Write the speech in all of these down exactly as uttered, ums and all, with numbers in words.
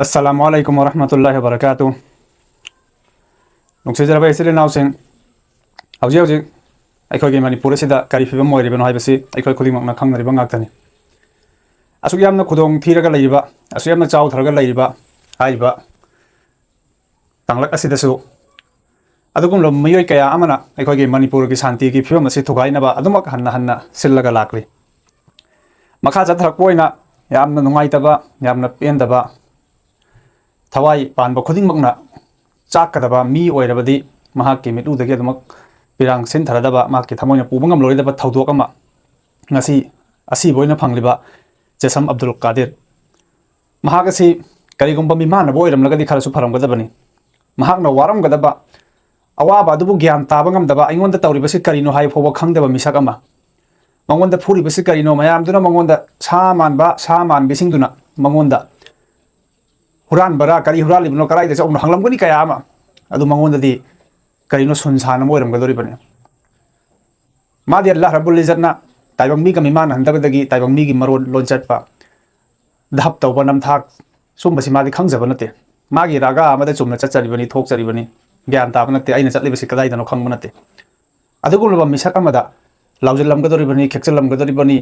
ꯑꯁꯂꯥꯃꯨ ꯑꯂꯥꯏꯀꯨꯝ ꯋꯔꯍꯃꯇꯨꯜꯂꯥꯍꯤ ꯋꯕꯔꯀꯥꯇꯨ꯫ ꯅꯨꯡꯁꯤꯖꯔꯕ ꯏꯆꯤꯜ ꯏꯅꯥꯎꯁꯤꯡ, ꯍꯧꯖꯤꯛ ꯍꯧꯖꯤꯛ ꯑꯩꯈꯣꯏꯒꯤ ꯃꯅꯤꯄꯨꯔ ꯑꯁꯤꯗ ꯀꯔꯤ ꯐꯤꯕꯝ ꯑꯣꯏꯔꯤꯕꯅꯣ ꯍꯥꯏꯕꯁꯤ ꯑꯩꯈꯣꯏ ꯈꯨꯗꯤꯡꯃꯛꯅ ꯈꯪꯅꯔꯤꯕ ꯉꯥꯛꯇꯅꯤ꯫ ꯑꯁꯨꯛ ꯌꯥꯝꯅ ꯈꯨꯗꯣꯡ ꯊꯤꯔꯒ ꯂꯩꯔꯤꯕ, ꯑꯁꯨꯛ ꯌꯥꯝꯅ ꯆꯥꯎꯊꯔꯒ ꯂꯩꯔꯤꯕ ꯍꯥꯏꯔꯤꯕ ꯇꯥꯡꯂꯛ ꯑꯁꯤꯗꯁꯨ ꯑꯗꯨꯒꯨꯝꯂꯕ ꯃꯤꯑꯣꯏ ꯀꯌꯥ ꯑꯃꯅ ꯑꯩꯈꯣꯏꯒꯤ ꯃꯅꯤꯄꯨꯔꯒꯤ ꯁꯥꯟꯇꯤꯒꯤ ꯐꯤꯕꯝ ꯑꯁꯤ ꯊꯨꯒꯥꯏꯅꯕ ꯑꯗꯨꯃꯛ ꯍꯟꯅ ꯍꯟꯅ ꯁꯤꯜꯂꯒ ꯂꯥꯛꯂꯤ꯫ ꯃꯈꯥ ꯆꯠꯊꯔꯛꯄ ꯑꯣꯏꯅ ꯌꯥꯝꯅ ꯅꯨꯡꯉꯥꯏꯇꯕ, ꯌꯥꯝꯅ ꯄꯦꯟꯗꯕ, ꯊꯋꯥꯏ ꯄꯥꯟꯕ ꯈꯨꯗꯤꯡꯃꯛꯅ ꯆꯥꯛꯀꯗꯕ ꯃꯤ ꯑꯣꯏꯔꯕꯗꯤ ꯃꯍꯥꯛꯀꯤ ꯃꯤꯠꯂꯨꯗꯒꯤ ꯑꯗꯨꯃꯛ ꯄꯤꯔꯥꯡ ꯁꯤꯟꯊꯔꯗꯕ, ꯃꯍꯥꯛꯀꯤ ꯊꯃꯣꯏꯅ ꯄꯨꯕ ꯉꯝꯂꯣꯏꯗꯕ ꯊꯧꯗꯣꯛ ꯑꯃ ꯉꯁꯤ ꯑꯁꯤꯕ ꯑꯣꯏꯅ ꯐꯪꯂꯤꯕ ꯆꯦꯁꯝ ꯑꯕꯗꯨꯜ ꯀꯥꯗꯤꯔ꯫ ꯃꯍꯥꯛ ꯑꯁꯤ ꯀꯔꯤꯒꯨꯝꯕ ꯃꯤꯃꯥꯟꯅꯕ ꯑꯣꯏꯔꯝꯂꯒꯗꯤ ꯈꯔꯁꯨ ꯐꯔꯝꯒꯗꯕꯅꯤ꯫ ꯃꯍꯥꯛꯅ ꯋꯥꯔꯝꯒꯗꯕ ꯑꯋꯥꯕ ꯑꯗꯨꯕꯨ ꯒ꯭ꯌꯥꯟ ꯇꯥꯕ ꯉꯝꯗꯕ, ꯑꯩꯉꯣꯟꯗ ꯇꯧꯔꯤꯕꯁꯤ ꯀꯔꯤꯅꯣ ꯍꯥꯏꯕ ꯐꯥꯎꯕ ꯈꯪꯗꯕ ꯃꯤꯁꯛ ꯑꯃ, ꯃꯉꯣꯟꯗ ꯐꯨꯔꯤꯕꯁꯤ ꯀꯔꯤꯅꯣ, ꯃꯌꯥꯝꯗꯨꯅ ꯃꯉꯣꯟꯗ, ꯁꯥ ꯃꯥꯟꯕ ꯁꯥ ꯃꯥꯟꯕꯤꯁꯤꯡꯗꯨꯅ ꯃꯉꯣꯟꯗ ꯍꯨꯔꯥꯟꯕꯔꯥ, ꯀꯔꯤ ꯍꯨꯔꯥꯜꯂꯤꯕꯅꯣ, ꯀꯗꯥꯏꯗ ꯆꯠꯂꯨꯕꯅꯣ ꯍꯪꯂꯝꯒꯅꯤ ꯀꯌꯥ ꯑꯃ꯫ ꯑꯗꯨ ꯃꯉꯣꯟꯗꯗꯤ ꯀꯔꯤꯅꯣ ꯁꯨꯟ ꯁꯥꯟ ꯑꯃ ꯑꯣꯏꯔꯝꯒꯗꯧꯔꯤꯕꯅꯤ꯫ ꯃꯥꯗꯤ ꯑꯜꯂꯥꯍ ꯔꯕꯨꯜ ꯏꯖꯠꯅ ꯇꯥꯏꯕꯪ ꯃꯤꯒ ꯃꯤꯃꯥꯟꯅꯍꯟꯗꯕꯗꯒꯤ ꯇꯥꯏꯕꯪ ꯃꯤꯒꯤ ꯃꯔꯣꯟ ꯂꯣꯟꯆꯠꯄ, ꯙꯞ ꯇꯧꯕ, ꯅꯝꯊꯥꯛ, ꯁꯨꯝꯕꯁꯤ ꯃꯥꯗꯤ ꯈꯪꯖꯕ ꯅꯠꯇꯦ꯫ ꯃꯥꯒꯤ ꯔꯥꯒꯥ ꯑꯃꯗ ꯆꯨꯝꯅ ꯆꯠꯆꯔꯤꯕꯅꯤ, ꯊꯣꯛꯆꯔꯤꯕꯅꯤ, ꯒ꯭ꯌꯥꯟ ꯇꯥꯕ ꯅꯠꯇꯦ ꯑꯩꯅ ꯆꯠꯂꯤꯕꯁꯤ ꯀꯗꯥꯏꯗꯅꯣ ꯈꯪꯕ ꯅꯠꯇꯦ꯫ ꯑꯗꯨꯒꯨꯝꯂꯕ ꯃꯤꯁꯛ ꯑꯃꯗ ꯂꯥꯎꯖꯤꯜꯂꯝꯒꯗꯧꯔꯤꯕꯅꯤ, ꯈꯦꯛꯆꯜꯂꯝꯒꯗꯧꯔꯤꯕꯅꯤ,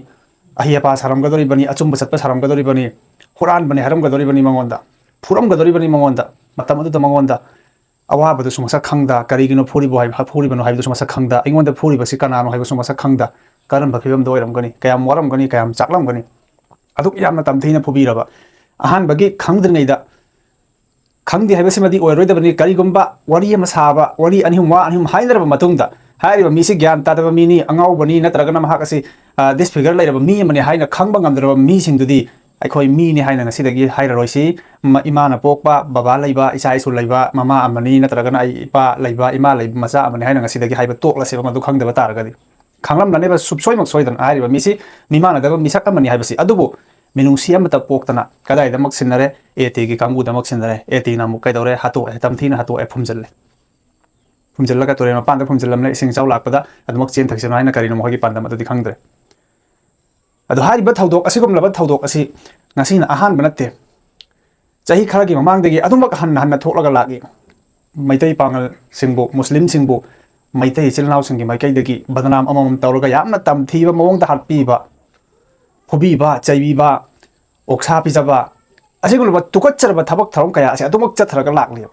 ꯑꯍꯩ ꯑꯄꯥ ꯁꯥꯔꯝꯒꯗꯧꯔꯤꯕꯅꯤ, ꯑꯆꯨꯝꯕ ꯆꯠꯄ ꯁꯥꯔꯝꯒꯗꯧꯔꯤꯕꯅꯤ, ꯍꯨꯔꯥꯟꯕꯅꯤ ꯍꯥꯏꯔꯝꯒꯗꯧꯔꯤꯕꯅꯤ ꯃꯉꯣꯟꯗ, ꯐꯨꯔꯝꯒꯗꯧꯔꯤꯕꯅꯤ ꯃꯉꯣꯟꯗ꯫ ꯃꯇꯝ ꯑꯗꯨꯗ ꯃꯉꯣꯟꯗ ꯑꯋꯥꯕꯗꯨꯁꯨ ꯃꯁꯛ ꯈꯪꯗ, ꯀꯔꯤꯒꯤꯅꯣ ꯐꯨꯔꯤꯕꯣ ꯍꯥꯏꯕ, ꯐꯨꯔꯤꯕꯅꯣ ꯍꯥꯏꯕꯗꯨꯁꯨ ꯃꯁꯛ ꯈꯪꯗ, ꯑꯩꯉꯣꯟꯗ ꯐꯨꯔꯤꯕꯁꯤ ꯀꯅꯥꯅꯣ ꯍꯥꯏꯕꯁꯨ ꯃꯁꯛ ꯈꯪꯗ, ꯀꯔꯝꯕ ꯐꯤꯕꯝꯗ ꯑꯣꯏꯔꯝꯒꯅꯤ, ꯀꯌꯥꯝ ꯋꯥꯔꯝꯒꯅꯤ, ꯀꯌꯥꯝ ꯆꯥꯛꯂꯝꯒꯅꯤ, ꯑꯗꯨꯛ ꯌꯥꯝꯅ ꯇꯝꯊꯤꯅ ꯐꯨꯕꯤꯔꯕ꯫ ꯑꯍꯥꯟꯕꯒꯤ ꯈꯪꯗ꯭ꯔꯤꯉꯩꯗ, ꯈꯪꯗꯦ ꯍꯥꯏꯕꯁꯤꯃꯗꯤ ꯑꯣꯏꯔꯣꯏꯗꯕꯅꯤ꯫ ꯀꯔꯤꯒꯨꯝꯕ ꯋꯥꯔꯤ ꯑꯃ ꯁꯥꯕ, ꯋꯥꯔꯤ ꯑꯅꯤ ꯑꯍꯨꯝ, ꯋꯥ ꯑꯅꯤ ꯑꯍꯨꯝ ꯍꯥꯏꯅꯔꯕ ꯃꯇꯨꯡꯗ, ꯍꯥꯏꯔꯤꯕ ꯃꯤꯁꯤ ꯒ꯭ꯌꯥꯟ ꯇꯥꯗꯕ ꯃꯤꯅꯤ, ꯑꯉꯥꯎꯕꯅꯤ, ꯅꯠꯇ꯭ꯔꯒꯅ ꯃꯍꯥꯛ ꯑꯁꯤ, ꯑ, ꯗꯤꯁꯐꯤꯒꯔ ꯂꯩꯔꯕ ꯃꯤ ꯑꯃꯅꯤ ꯍꯥꯏꯅ ꯈꯪꯕ ꯉꯝꯗ꯭ꯔꯕ ꯃꯤꯁꯤꯡꯗꯨꯗꯤ ꯑꯩꯈꯣꯏ ꯃꯤꯅꯤ ꯍꯥꯏꯅ ꯉꯁꯤꯗꯒꯤ ꯍꯥꯏꯔꯔꯣꯏꯁꯤ꯫ ꯃ-, ꯏꯃꯥꯅ ꯄꯣꯛꯄ, ꯕꯕꯥ ꯂꯩꯕ, ꯏꯆꯥ ꯏꯁꯨ ꯂꯩꯕ, ꯃꯃꯥ ꯑꯃꯅꯤ, ꯅꯠꯇ꯭ꯔꯒꯅ ꯑꯩ ꯏꯄꯥ ꯂꯩꯕ, ꯏꯃꯥ ꯂꯩꯕ ꯃꯆꯥ ꯑꯃꯅꯤ ꯍꯥꯏꯅ ꯉꯁꯤꯗꯒꯤ ꯍꯥꯏꯕ ꯇꯣꯛꯂꯁꯦꯕ, ꯃꯗꯨ ꯈꯪꯗꯕ ꯇꯥꯔꯒꯗꯤ꯫ ꯈꯪꯂꯝꯂꯅꯦꯕ ꯁꯨꯞꯁꯣꯏꯃꯛ ꯁꯣꯏꯗꯅ ꯍꯥꯏꯔꯤꯕ ꯃꯤꯁꯤ ꯃꯤꯃꯥꯟꯅꯗꯕ ꯃꯤꯁꯛ ꯑꯃꯅꯤ ꯍꯥꯏꯕꯁꯤ꯫ ꯑꯗꯨꯕꯨ ꯃꯤꯅꯨꯡꯁꯤ ꯑꯃꯠꯇ ꯄꯣꯛꯇꯅ ꯀꯗꯥꯏꯗꯃꯛ ꯁꯤꯟꯅꯔꯦ? ꯑꯦ ꯇꯤꯒꯤ ꯀꯥꯡꯕꯨꯗꯃꯛ ꯁꯤꯟꯅꯔꯦ꯫ ꯑꯦ ꯇꯤꯅ ꯑꯃꯨꯛ ꯀꯩꯗꯧꯔꯦ? ꯍꯥꯠꯇꯣꯛꯑꯦ, ꯇꯝꯊꯤꯅ ꯍꯥꯠꯇꯣꯛꯑꯦ, ꯐꯨꯝꯖꯤꯜꯂꯦ꯫ ꯐꯨꯝꯖꯤꯜꯂꯒ ꯇꯨꯔꯦꯜ ꯃꯄꯥꯟꯗ ꯐꯨꯝꯖꯤꯜꯂꯝꯂꯦ, ꯏꯁꯤꯡ ꯏꯆꯥꯎ ꯂꯥꯛꯄꯗ ꯑꯗꯨꯃꯛ ꯆꯦꯟꯊꯈꯤꯁꯅꯨ ꯍꯥꯏꯅ ꯀꯔꯤꯅꯣ ꯃꯈꯣꯏꯒꯤ ꯄꯥꯟꯗꯝ ꯑꯗꯨꯗꯤ ꯈꯪꯗ꯭ꯔꯦ꯫ ꯑꯗꯣ ꯍꯥꯏꯔꯤꯕ ꯊꯧꯗꯣꯛ ꯑꯁꯤꯒꯨꯝꯂꯕ ꯊꯧꯗꯣꯛ ꯑꯁꯤ ꯉꯁꯤꯅ ꯑꯍꯥꯟꯕ ꯅꯠꯇꯦ꯫ ꯆꯍꯤ ꯈꯔꯒꯤ ꯃꯃꯥꯡꯗꯒꯤ ꯑꯗꯨꯃꯛ ꯍꯟꯅ ꯍꯟꯅ ꯊꯣꯛꯂꯒ ꯂꯥꯛꯏ꯫ ꯃꯩꯇꯩ ꯄꯥꯉꯜꯁꯤꯡꯕꯨ, ꯃꯨꯁꯂꯤꯝꯁꯤꯡꯕꯨ ꯃꯩꯇꯩ ꯏꯆꯤꯜ ꯏꯅꯥꯎꯁꯤꯡꯒꯤ ꯃꯥꯏꯀꯩꯗꯒꯤ ꯕꯗꯅꯥꯝ ꯑꯃꯃꯝ ꯇꯧꯔꯒ ꯌꯥꯝꯅ ꯇꯝꯊꯤꯕ ꯃꯑꯣꯡꯗ ꯍꯥꯠꯄꯤꯕ, ꯐꯨꯕꯤꯕ, ꯆꯩꯕꯤꯕ, ꯑꯣꯛꯁꯥ ꯄꯤꯖꯕ, ꯑꯁꯤꯒꯨꯝꯂꯕ ꯇꯨꯀꯠꯆꯔꯕ ꯊꯕꯛ ꯊꯧꯔꯝ ꯀꯌꯥ ꯑꯁꯤ ꯑꯗꯨꯃꯛ ꯆꯠꯊꯔꯒ ꯂꯥꯛꯂꯤ꯫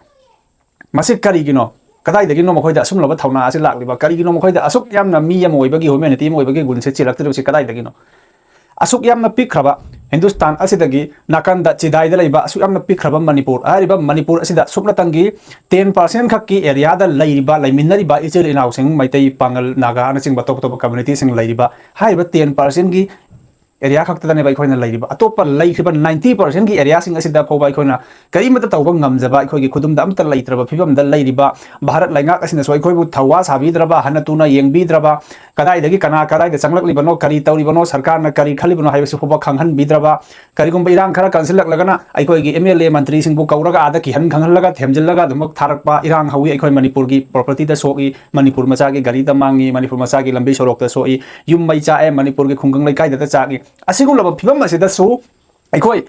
ꯃꯁꯤ ꯀꯔꯤꯒꯤꯅꯣ? ꯀꯗꯥꯏꯗꯒꯤꯅꯣ ꯃꯈꯣꯏꯗ ꯑꯁꯨꯝꯂꯕ ꯊꯧꯅꯥ ꯑꯁꯤ ꯂꯥꯛꯂꯤꯕ? ꯀꯔꯤꯒꯤꯅꯣ ꯃꯈꯣꯏꯗ ꯑꯁꯨꯛ ꯌꯥꯝꯅ ꯃꯤ ꯑꯃ ꯑꯣꯏꯕꯒꯤ, humanity ꯑꯃ ꯑꯣꯏꯕꯒꯤ ꯒꯨꯟꯁꯦ ꯆꯦꯜꯂꯛꯇ꯭ꯔꯤꯕꯁꯤ ꯀꯗꯥꯏꯗꯒꯤꯅꯣ? ꯑꯁꯨꯛ ꯌꯥꯝꯅ ꯄꯤꯛꯈ꯭ꯔꯕ ꯍꯤꯟꯗꯨꯁꯇꯥꯟ ꯑꯁꯤꯗꯒꯤ ꯅꯥꯀꯟꯗ ꯆꯤꯗꯥꯏꯗ ꯂꯩꯕ ꯑꯁꯨꯛ ꯌꯥꯝꯅ ꯄꯤꯛꯈ꯭ꯔꯕ ꯃꯅꯤꯄꯨꯔ, ꯍꯥꯏꯔꯤꯕ ꯃꯅꯤꯄꯨꯔ ꯑꯁꯤꯗ ꯁꯨꯞꯅꯇꯪꯒꯤ ten percent ꯈꯛꯀꯤ ꯑꯦꯔꯤꯌꯥꯗ ꯂꯩꯔꯤꯕ, ꯂꯩꯃꯤꯟꯅꯔꯤꯕ ꯏꯆꯤꯜ ꯏꯅꯥꯎꯁꯤꯡ, ꯃꯩꯇꯩ, ꯄꯥꯉꯜ, ꯅꯥꯒꯥꯅꯆꯤꯡꯕ ꯑꯇꯣꯞ ꯑꯇꯣꯞꯄ community ꯁꯤꯡ ꯂꯩꯔꯤꯕ, ꯍꯥꯏꯔꯤꯕ ten percent ꯒꯤ ꯑꯦꯔꯤꯌꯥ ꯈꯛꯇꯗꯅꯦꯕ ꯑꯩꯈꯣꯏꯅ ꯂꯩꯔꯤꯕ꯫ ꯑꯇꯣꯞꯄ ꯂꯩꯈ꯭ꯔꯤꯕ ninety percent ꯒꯤ ꯑꯦꯔꯤꯌꯥꯁꯤꯡ ꯑꯁꯤꯗ ꯐꯥꯎꯕ ꯑꯩꯈꯣꯏꯅ ꯀꯔꯤꯃꯠꯇ ꯇꯧꯕ ꯉꯝꯖꯕ, ꯑꯩꯈꯣꯏꯒꯤ ꯈꯨꯗꯨꯝꯗ ꯑꯃꯠꯇ ꯂꯩꯇ꯭ꯔꯕ ꯐꯤꯕꯝꯗ ꯂꯩꯔꯤꯕ, ꯚꯥꯔꯠ ꯂꯩꯉꯥꯛ ꯑꯁꯤꯅꯁꯨ ꯑꯩꯈꯣꯏꯕꯨ ꯊꯧꯋꯥ ꯁꯥꯕꯤꯗ꯭ꯔꯕ, ꯍꯟꯅ ꯇꯨꯅ ꯌꯦꯡꯕꯤꯗ꯭ꯔꯕ, ꯀꯗꯥꯏꯗꯒꯤ ꯀꯅꯥ ꯀꯗꯥꯏꯗ ꯆꯪꯂꯛꯂꯤꯕꯅꯣ, ꯀꯔꯤ ꯇꯧꯔꯤꯕꯅꯣ, ꯁꯔꯀꯥꯔꯅ ꯀꯔꯤ ꯈꯜꯂꯤꯕꯅꯣ ꯍꯥꯏꯕꯁꯤ ꯐꯥꯎꯕ ꯈꯪꯍꯟꯕꯤꯗ꯭ꯔꯕ, ꯀꯔꯤꯒꯨꯝꯕ ꯏꯔꯥꯡ ꯈꯔ ꯀꯟꯁꯤꯜꯂꯛꯂꯒꯅ ꯑꯩꯈꯣꯏꯒꯤ MLA ꯃꯟꯇ꯭ꯔꯤꯁꯤꯡꯕꯨ ꯀꯧꯔꯒ ꯑꯥꯗ ꯀꯤꯍꯟ ꯈꯪꯍꯜꯂꯒ ꯊꯦꯝꯖꯤꯜꯂꯒ ꯑꯗꯨꯃꯛ ꯊꯥꯔꯛꯄ, ꯏꯔꯥꯡ ꯍꯧꯋꯤ, ꯑꯩꯈꯣꯏ ꯃꯅꯤꯄꯨꯔꯒꯤ property ꯗ ꯁꯣꯛꯏ, ꯃꯅꯤꯄꯨꯔ ꯃꯆꯥꯒꯤ ꯒꯥꯔꯤꯗ ꯃꯥꯡꯉꯤ, ꯃꯅꯤꯄꯨꯔ ꯃꯆꯥꯒꯤ ꯂꯝꯕꯤ ꯁꯣꯔꯣꯛꯇ ꯁꯣꯛꯏ, ꯌꯨꯝ ꯃꯩ ꯆꯥꯛꯑꯦ, ꯃꯅꯤꯄꯨꯔꯒꯤ ꯈꯨꯡꯒꯪ ꯂꯩꯀꯥꯏꯗꯇ ꯆꯥꯛꯏ꯫ ꯑꯁꯤꯒꯨꯝꯂꯕ ꯐꯤꯕꯝ ꯑꯁꯤꯗꯁꯨ ꯑꯩꯈꯣꯏ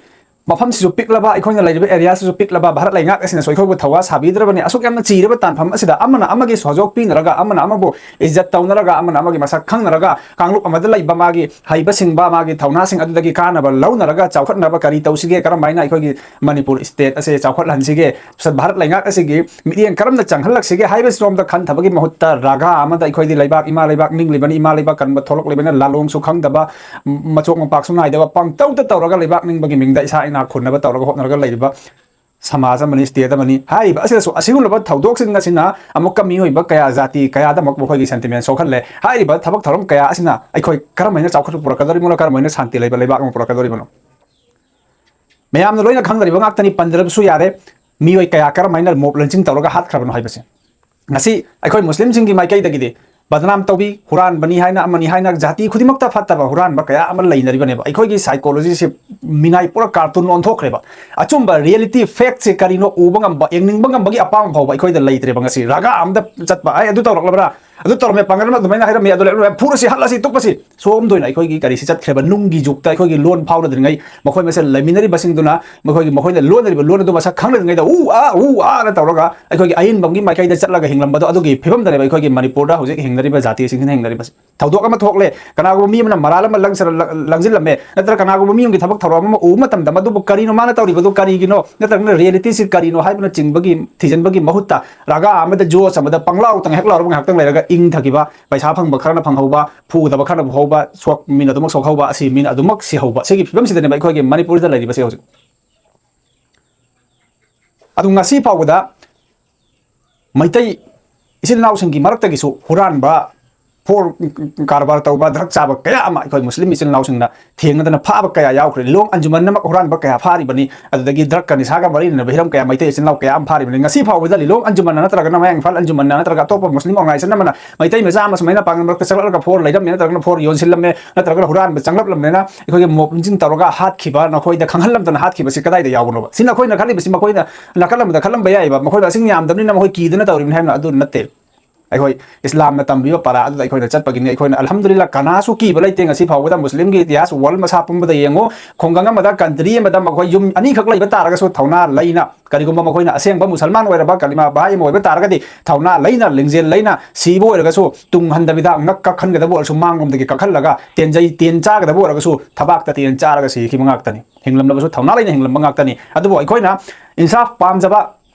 ꯃꯐꯝꯁꯤꯁꯨ ꯄꯤꯛꯂꯕ, ꯑꯩꯈꯣꯏꯅ ꯂꯩꯔꯤꯕ ꯑꯦꯔꯤꯌꯥꯁꯤꯁꯨ ꯄꯤꯛꯂꯕ, ꯚꯥꯔꯠ ꯂꯩꯉꯥꯛ ꯑꯁꯤꯅꯁꯨ ꯑꯩꯈꯣꯏꯕꯨ ꯊꯧꯋꯥ ꯁꯥꯕꯤꯗ꯭ꯔꯕꯅꯤ꯫ ꯑꯁꯨꯛ ꯌꯥꯝꯅ ꯆꯤꯔꯕ ꯇꯥꯟꯐꯝ ꯑꯁꯤꯗ ꯑꯃꯅ ꯑꯃꯒꯤ ꯁꯍꯖꯣꯛ ꯄꯤꯅꯔꯒ, ꯑꯃꯅ ꯑꯃꯕꯨ ꯏꯖꯠ ꯇꯧꯅꯔꯒ, ꯑꯃꯅ ꯑꯃꯒꯤ ꯃꯁꯛ ꯈꯪꯅꯔꯒ, ꯀꯥꯡꯂꯨꯞ ꯑꯃꯗ ꯂꯩꯕ ꯃꯥꯒꯤ ꯍꯩꯕꯁꯤꯡꯕ, ꯃꯥꯒꯤ ꯊꯧꯅꯥꯁꯤꯡ ꯑꯗꯨꯗꯒꯤ ꯀꯥꯟꯅꯕ ꯂꯧꯅꯔꯒ ꯆꯥꯎꯈꯠꯅꯕ ꯀꯔꯤ ꯇꯧꯁꯤꯒꯦ, ꯀꯔꯝ ꯍꯥꯏꯅ ꯑꯩꯈꯣꯏꯒꯤ ꯃꯅꯤꯄꯨꯔ state ꯑꯁꯦ ꯆꯥꯎꯈꯠꯍꯟꯁꯤꯒꯦ, ꯚꯥꯔꯠ ꯂꯩꯉꯥꯛ ꯑꯁꯤꯒꯤ ꯃꯤꯠꯌꯦꯡ ꯀꯔꯝꯅ ꯆꯪꯍꯜꯂꯛꯁꯤꯒꯦ ꯍꯥꯏꯕꯁꯤꯔꯣꯝꯗ ꯈꯟꯊꯕꯒꯤ ꯃꯍꯨꯠꯇ, ꯔꯥꯒꯥ ꯑꯃꯗ ꯑꯩꯈꯣꯏꯗꯤ ꯂꯩꯕꯥꯛ, ꯏꯃꯥ ꯂꯩꯕꯥꯛ ꯅꯤꯡꯂꯤꯕꯅꯤ, ꯏꯃꯥ ꯂꯩꯕꯥꯛ ꯀꯟꯕ ꯊꯣꯛꯂꯛꯂꯤꯕꯅꯤꯅ, ꯂꯥꯂꯣꯡꯁꯨ ꯈꯪꯗꯕ, ꯃꯆꯣꯛ ꯃꯄꯥꯛꯁꯨ ꯅꯥꯏꯗꯕ, ꯄꯪꯇꯧꯗ ꯇꯧꯔꯒ ꯂꯩꯕꯥꯛ ꯅꯤꯡꯕꯒꯤ ꯃꯤꯡꯗ ꯏꯁꯥ ꯏꯅꯥꯛ ꯈꯨꯟꯅꯕ ꯇꯧꯔꯒ ꯍꯣꯠꯅꯔꯒ ꯂꯩꯔꯤꯕ ꯁꯃꯥꯖ ꯑꯃꯅꯤ, state ꯑꯃꯅꯤ꯫ ꯍꯥꯏꯔꯤꯕ ꯑꯁꯤꯗꯁꯨ ꯑꯁꯤꯒꯨꯝꯂꯕ ꯊꯧꯗꯣꯛꯁꯤꯡ ꯑꯁꯤꯅ ꯑꯃꯨꯛꯀ ꯃꯤꯑꯣꯏꯕ ꯀꯌꯥ, ꯖꯥꯇꯤ ꯀꯌꯥꯗꯃꯛ ꯃꯈꯣꯏꯒꯤ sentiment ꯁꯣꯛꯍꯜꯂꯦ꯫ ꯍꯥꯏꯔꯤꯕ ꯊꯕꯛ ꯊꯧꯔꯝ ꯀꯌꯥ ꯑꯁꯤꯅ ꯑꯩꯈꯣꯏ ꯀꯔꯝ ꯍꯥꯏꯅ ꯆꯥꯎꯈꯠꯄ ꯄꯨꯔꯛꯀꯗꯧꯔꯤꯕꯅꯣ, ꯀꯔꯝ ꯍꯥꯏꯅ ꯁꯥꯟꯇꯤ ꯂꯩꯕ ꯂꯩꯕꯥꯛ ꯑꯃ ꯄꯨꯔꯛꯀꯗꯧꯔꯤꯕꯅꯣ? ꯃꯌꯥꯝꯅ ꯂꯣꯏꯅ ꯈꯪꯅꯔꯤꯕ ꯉꯥꯛꯇꯅꯤ, ꯄꯟꯗ꯭ꯔꯕꯁꯨ ꯌꯥꯔꯦ, ꯃꯤꯑꯣꯏ ꯀꯌꯥ ꯀꯔꯝ ꯍꯥꯏꯅ mob lynching ꯇꯧꯔꯒ ꯍꯥꯠꯈ꯭ꯔꯕꯅꯣ ꯍꯥꯏꯕꯁꯦ꯫ ꯉꯁꯤ ꯑꯩꯈꯣꯏ ꯃꯨꯁꯂꯤꯝꯁꯤꯡꯒꯤ ꯃꯥꯏꯀꯩꯗꯒꯤꯗꯤ ꯕꯗꯅꯥꯝ ꯇꯧꯕꯤ, ꯍꯨꯔꯥꯟꯕꯅꯤ ꯍꯥꯏꯅ, ꯑꯃꯅꯤ ꯍꯥꯏꯅ, ꯖꯥꯇꯤ ꯈꯨꯗꯤꯡꯃꯛꯇ ꯐꯠꯇꯕ ꯍꯨꯔꯥꯟꯕ ꯀꯌꯥ ꯑꯃ ꯂꯩꯅꯔꯤꯕꯅꯦꯕ꯫ ꯑꯩꯈꯣꯏꯒꯤ psychology ꯁꯦ ꯃꯤꯅꯥꯏ ꯄꯨꯔꯥ cartoon ꯑꯣꯟꯊꯣꯛꯈ꯭ꯔꯦꯕ꯫ ꯑꯆꯨꯝꯕ reality fact ꯁꯦ ꯀꯔꯤꯅꯣ ꯎꯕ ꯉꯝꯕ, ꯌꯦꯡꯅꯤꯡꯕ ꯉꯝꯕꯒꯤ ꯑꯄꯥꯝꯕ ꯐꯥꯎꯕ ꯑꯩꯈꯣꯏꯗ ꯂꯩꯇ꯭ꯔꯦꯕ꯫ ꯉꯁꯤ ꯔꯥꯒꯥ ꯑꯝꯗ ꯆꯠꯄ, "ꯑꯩ ꯑꯗꯨ ꯇꯧꯔꯛꯂꯕ꯭ꯔꯥ? ꯑꯗꯨ ꯇꯧꯔꯝꯃꯦ, ꯄꯥꯡꯒꯜ ꯑꯃ ꯑꯗꯨꯃꯥꯏꯅ ꯍꯥꯏꯔꯝꯃꯤ, ꯑꯗꯨ ꯂꯩꯔꯝꯃꯦ, ꯐꯨꯔꯁꯤ, ꯍꯠꯂꯁꯤ, ꯇꯨꯞꯄꯁꯤ꯫ ꯁꯣꯝꯗ ꯑꯣꯏꯅ ꯑꯩꯈꯣꯏꯒꯤ ꯀꯔꯤꯁꯤ ꯆꯠꯈ꯭ꯔꯦꯕ, ꯅꯨꯡꯒꯤ ꯖꯨꯛꯇ ꯑꯩꯈꯣꯏꯒꯤ ꯂꯣꯟ ꯐꯥꯎꯅꯗ꯭ꯔꯤꯉꯩ, ꯃꯈꯣꯏ ꯃꯁꯦꯜ ꯂꯩꯃꯤꯟꯅꯔꯤꯕꯁꯤꯡꯗꯨꯅ ꯃꯈꯣꯏꯒꯤ, ꯃꯈꯣꯏꯅ ꯂꯣꯟꯅꯔꯤꯕ ꯂꯣꯟ ꯑꯗꯨ ꯃꯁꯛ ꯈꯪꯅꯗ꯭ꯔꯤꯉꯩꯗ ꯎ ꯑꯥ, ꯎ ꯑꯥꯅ ꯇꯧꯔꯒ ꯑꯩꯈꯣꯏꯒꯤ ꯑꯏꯟꯕꯝꯒꯤ ꯃꯥꯏꯀꯩꯗ ꯆꯠꯂꯒ ꯍꯤꯡꯂꯝꯕꯗꯣ, ꯑꯗꯨꯒꯤ ꯐꯤꯕꯝꯗꯅꯦꯕ ꯑꯩꯈꯣꯏꯒꯤ ꯃꯅꯤꯄꯨꯔꯗ ꯍꯧꯖꯤꯛ ꯍꯤꯡꯅꯔꯤꯕ ꯖꯥꯇꯤꯁꯤꯡꯁꯤꯅ ꯍꯤꯡꯅꯔꯤꯕꯁꯦ꯫ ꯊꯧꯗꯣꯛ ꯑꯃ ꯊꯣꯛꯂꯦ, ꯀꯅꯥꯒꯨꯝꯕ ꯃꯤ ꯑꯃꯅ ꯃꯔꯥꯜ ꯑꯃ ꯂꯪꯁꯤꯜ-, ꯂꯪꯁꯤꯜꯂꯝꯃꯦ, ꯅꯠꯇ꯭ꯔꯒ ꯀꯅꯥꯒꯨꯝꯕ ꯃꯤ ꯑꯃꯒꯤ ꯊꯕꯛ ꯊꯧꯔꯝ ꯑꯃ ꯎꯕ ꯃꯇꯝꯗ ꯃꯗꯨꯕꯨ ꯀꯔꯤꯅꯣ ꯃꯥꯅ ꯇꯧꯔꯤꯕꯗꯨ ꯀꯔꯤꯒꯤꯅꯣ, ꯅꯠꯇ꯭ꯔꯒꯅ ꯔꯤꯌꯦꯂꯤꯇꯤꯁꯤ ꯀꯔꯤꯅꯣ ꯍꯥꯏꯕꯅꯆꯤꯡꯕꯒꯤ ꯊꯤꯖꯤꯟꯕꯒꯤ ꯃꯍꯨꯠꯇ ꯔꯥꯒꯥ ꯑꯃꯗ, ꯖꯣꯁ ꯑꯃꯗ ꯄꯪꯂꯥꯎꯇꯪ ꯍꯦꯛ ꯂꯥꯎꯔꯒ ꯉꯥꯏꯍꯥꯛꯇꯪ ꯂꯩꯔꯒ ꯏꯪꯊꯈꯤꯕ, ꯄꯩꯁꯥ ꯐꯪꯕ ꯈꯔꯅ ꯐꯪꯍꯧꯕ, ꯐꯨꯒꯗꯕ ꯈꯔꯅ ꯐꯨꯍꯧꯕ, ꯁꯣꯛ-, ꯃꯤꯅ ꯑꯗꯨꯃꯛ ꯁꯣꯛꯍꯧꯕ, ꯑꯁꯤ ꯃꯤꯅ ꯑꯗꯨꯃꯛ ꯁꯤꯍꯧꯕ, ꯁꯤꯒꯤ ꯐꯤꯕꯝꯁꯤꯗꯅꯦꯕ ꯑꯩꯈꯣꯏꯒꯤ ꯃꯅꯤꯄꯨꯔꯗ ꯂꯩꯔꯤꯕꯁꯦ ꯍꯧꯖꯤꯛ꯫ ꯑꯗꯨ ꯉꯁꯤ ꯐꯥꯎꯕꯗ ꯃꯩꯇꯩ ꯏꯆꯤꯜ ꯏꯅꯥꯎꯁꯤꯡꯒꯤ ꯃꯔꯛꯇꯒꯤꯁꯨ ꯍꯨꯔꯥꯟꯕ, ꯐꯣꯔ ꯀꯔꯕꯥꯔ ꯇꯧꯕ, ꯗ꯭ꯔꯒ ꯆꯥꯕ ꯀꯌꯥ ꯑꯃ ꯑꯩꯈꯣꯏ ꯃꯨꯁꯂꯤꯝ ꯏꯆꯤꯜ ꯏꯅꯥꯎꯁꯤꯡꯅ ꯊꯦꯡꯅꯗꯅ ꯐꯥꯕ ꯀꯌꯥ ꯌꯥꯎꯈ꯭ꯔꯦ꯫ ꯂꯤꯂꯣꯡ ꯑꯟꯖꯨꯃꯟꯅꯃꯛ ꯍꯨꯔꯥꯟꯕ ꯀꯌꯥ ꯐꯥꯔꯤꯕꯅꯤ꯫ ꯑꯗꯨꯗꯒꯤ ꯗ꯭ꯔꯒꯀ ꯅꯤꯁꯥꯒ ꯃꯔꯤ ꯂꯩꯅꯕ ꯍꯤꯔꯝ ꯀꯌꯥ ꯃꯩꯇꯩ ꯏꯆꯤꯜ ꯏꯅꯥꯎ ꯀꯌꯥ ꯑꯃ ꯐꯥꯔꯤꯕꯅꯤ꯫ ꯉꯁꯤ ꯐꯥꯎꯕꯗ ꯂꯤꯂꯣꯡ ꯑꯟꯖꯨꯃꯟꯅ ꯅꯠꯇ꯭ꯔꯒꯅ ꯃꯌꯥꯡ ꯏꯝꯐꯥꯜ ꯑꯟꯖꯨꯃꯟꯅ ꯅꯠꯇ꯭ꯔꯒ ꯑꯇꯣꯞꯄ ꯃꯨꯁꯂꯤꯝ ꯑꯣꯔꯒꯅꯥꯏꯖꯦꯁꯟ ꯑꯃꯅ ꯃꯩꯇꯩ ꯃꯆꯥ ꯑꯃ ꯁꯨꯃꯥꯏꯅ ꯄꯥꯡꯒꯜ ꯃꯔꯛꯇ ꯆꯪꯂꯛꯂꯒ ꯐꯣꯔ ꯂꯩꯔꯝꯃꯦ, ꯅꯠꯇ꯭ꯔꯒꯅ ꯐꯣꯔ ꯌꯣꯟꯁꯤꯜꯂꯝꯃꯦ, ꯅꯠꯇ꯭ꯔꯒꯅ ꯍꯨꯔꯥꯟꯕ ꯆꯪꯂꯛꯂꯝꯃꯦꯅ ꯑꯩꯈꯣꯏꯒꯤ ꯃꯣꯞ ꯂꯤꯡꯖꯤꯟ ꯇꯧꯔꯒ ꯍꯥꯠꯈꯤꯕ, ꯅꯈꯣꯏꯗ ꯈꯪꯍꯜꯂꯝꯗꯅ ꯍꯥꯠꯈꯤꯕꯁꯤ ꯀꯗꯥꯏꯗ ꯌꯥꯎꯕꯅꯣꯕ? ꯁꯤ ꯅꯈꯣꯏꯅ ꯈꯜꯂꯤꯕꯁꯤ, ꯃꯈꯣꯏꯅ ꯅꯥꯀꯜ ꯑꯃꯗ ꯈꯜꯂꯝꯕ ꯌꯥꯏꯑꯕ, ꯃꯈꯣꯏ ꯃꯁꯤꯡ ꯌꯥꯝꯗꯕꯅꯤꯅ ꯃꯈꯣꯏ ꯀꯤꯗꯅ ꯇꯧꯔꯤꯕꯅꯤ ꯍꯥꯏꯕꯅ ꯑꯗꯨ ꯅꯠꯇꯦ꯫ ꯑꯩꯈꯣꯏ ꯏꯁꯂꯥꯝꯅ ꯇꯝꯕꯤꯕ ꯄꯔꯥ ꯑꯗꯨꯗ ꯑꯩꯈꯣꯏꯅ ꯆꯠꯄꯒꯤꯅꯤ꯫ ꯑꯩꯈꯣꯏꯅ ꯑꯜꯍꯝꯗꯨꯂꯤꯜꯂꯥ ꯀꯅꯥꯁꯨ ꯀꯤꯕ ꯂꯩꯇꯦ꯫ ꯉꯁꯤ ꯐꯥꯎꯕꯗ ꯃꯨꯁꯂꯤꯝꯒꯤ ꯏꯇꯤꯍꯥꯁ ꯋꯥꯔꯜ ꯃꯁꯥ ꯄꯨꯝꯕꯗ ꯌꯦꯡꯉꯨ, ꯈꯨꯡꯒꯪ ꯑꯃꯗ, ꯀꯟꯇ꯭ꯔꯤ ꯑꯃꯗ ꯃꯈꯣꯏ ꯌꯨꯝ ꯑꯅꯤꯈꯛ ꯂꯩꯕ ꯇꯥꯔꯒꯁꯨ ꯊꯧꯅꯥ ꯂꯩꯅ, ꯀꯔꯤꯒꯨꯝꯕ ꯃꯈꯣꯏꯅ ꯑꯁꯦꯡꯕ ꯃꯨꯁꯜꯃꯥꯟ ꯑꯣꯏꯔꯕ ꯀꯂꯤꯃꯥ ꯕꯍꯥꯏ ꯑꯃ ꯑꯣꯏꯕ ꯇꯥꯔꯒꯗꯤ, ꯊꯧꯅꯥ ꯂꯩꯅ, ꯂꯤꯡꯖꯦꯜ ꯂꯩꯅ ꯁꯤꯕ ꯑꯣꯏꯔꯒꯁꯨ ꯇꯨꯡ ꯍꯟꯗꯕꯤꯗ ꯉꯛ ꯀꯛꯍꯟꯒꯗꯕ ꯑꯣꯏꯔꯁꯨ ꯃꯥꯡꯂꯣꯝꯗꯒꯤ ꯀꯛꯍꯜꯂꯒ ꯇꯦꯟꯖꯩ, ꯇꯦꯟ ꯆꯥꯒꯗꯕ ꯑꯣꯏꯔꯒꯁꯨ ꯊꯕꯥꯛꯇ ꯇꯦꯟ ꯆꯥꯔꯒ ꯁꯤꯈꯤꯕ ꯉꯥꯛꯇꯅꯤ꯫ ꯍꯤꯡꯂꯝꯂꯕꯁꯨ ꯊꯧꯅꯥ ꯂꯩꯅ ꯍꯤꯡꯂꯝꯕ ꯉꯥꯛꯇꯅꯤ꯫ ꯑꯗꯨꯕꯨ ꯑꯩꯈꯣꯏꯅ ꯏꯟꯁꯥꯐ ꯄꯥꯝꯖꯕ,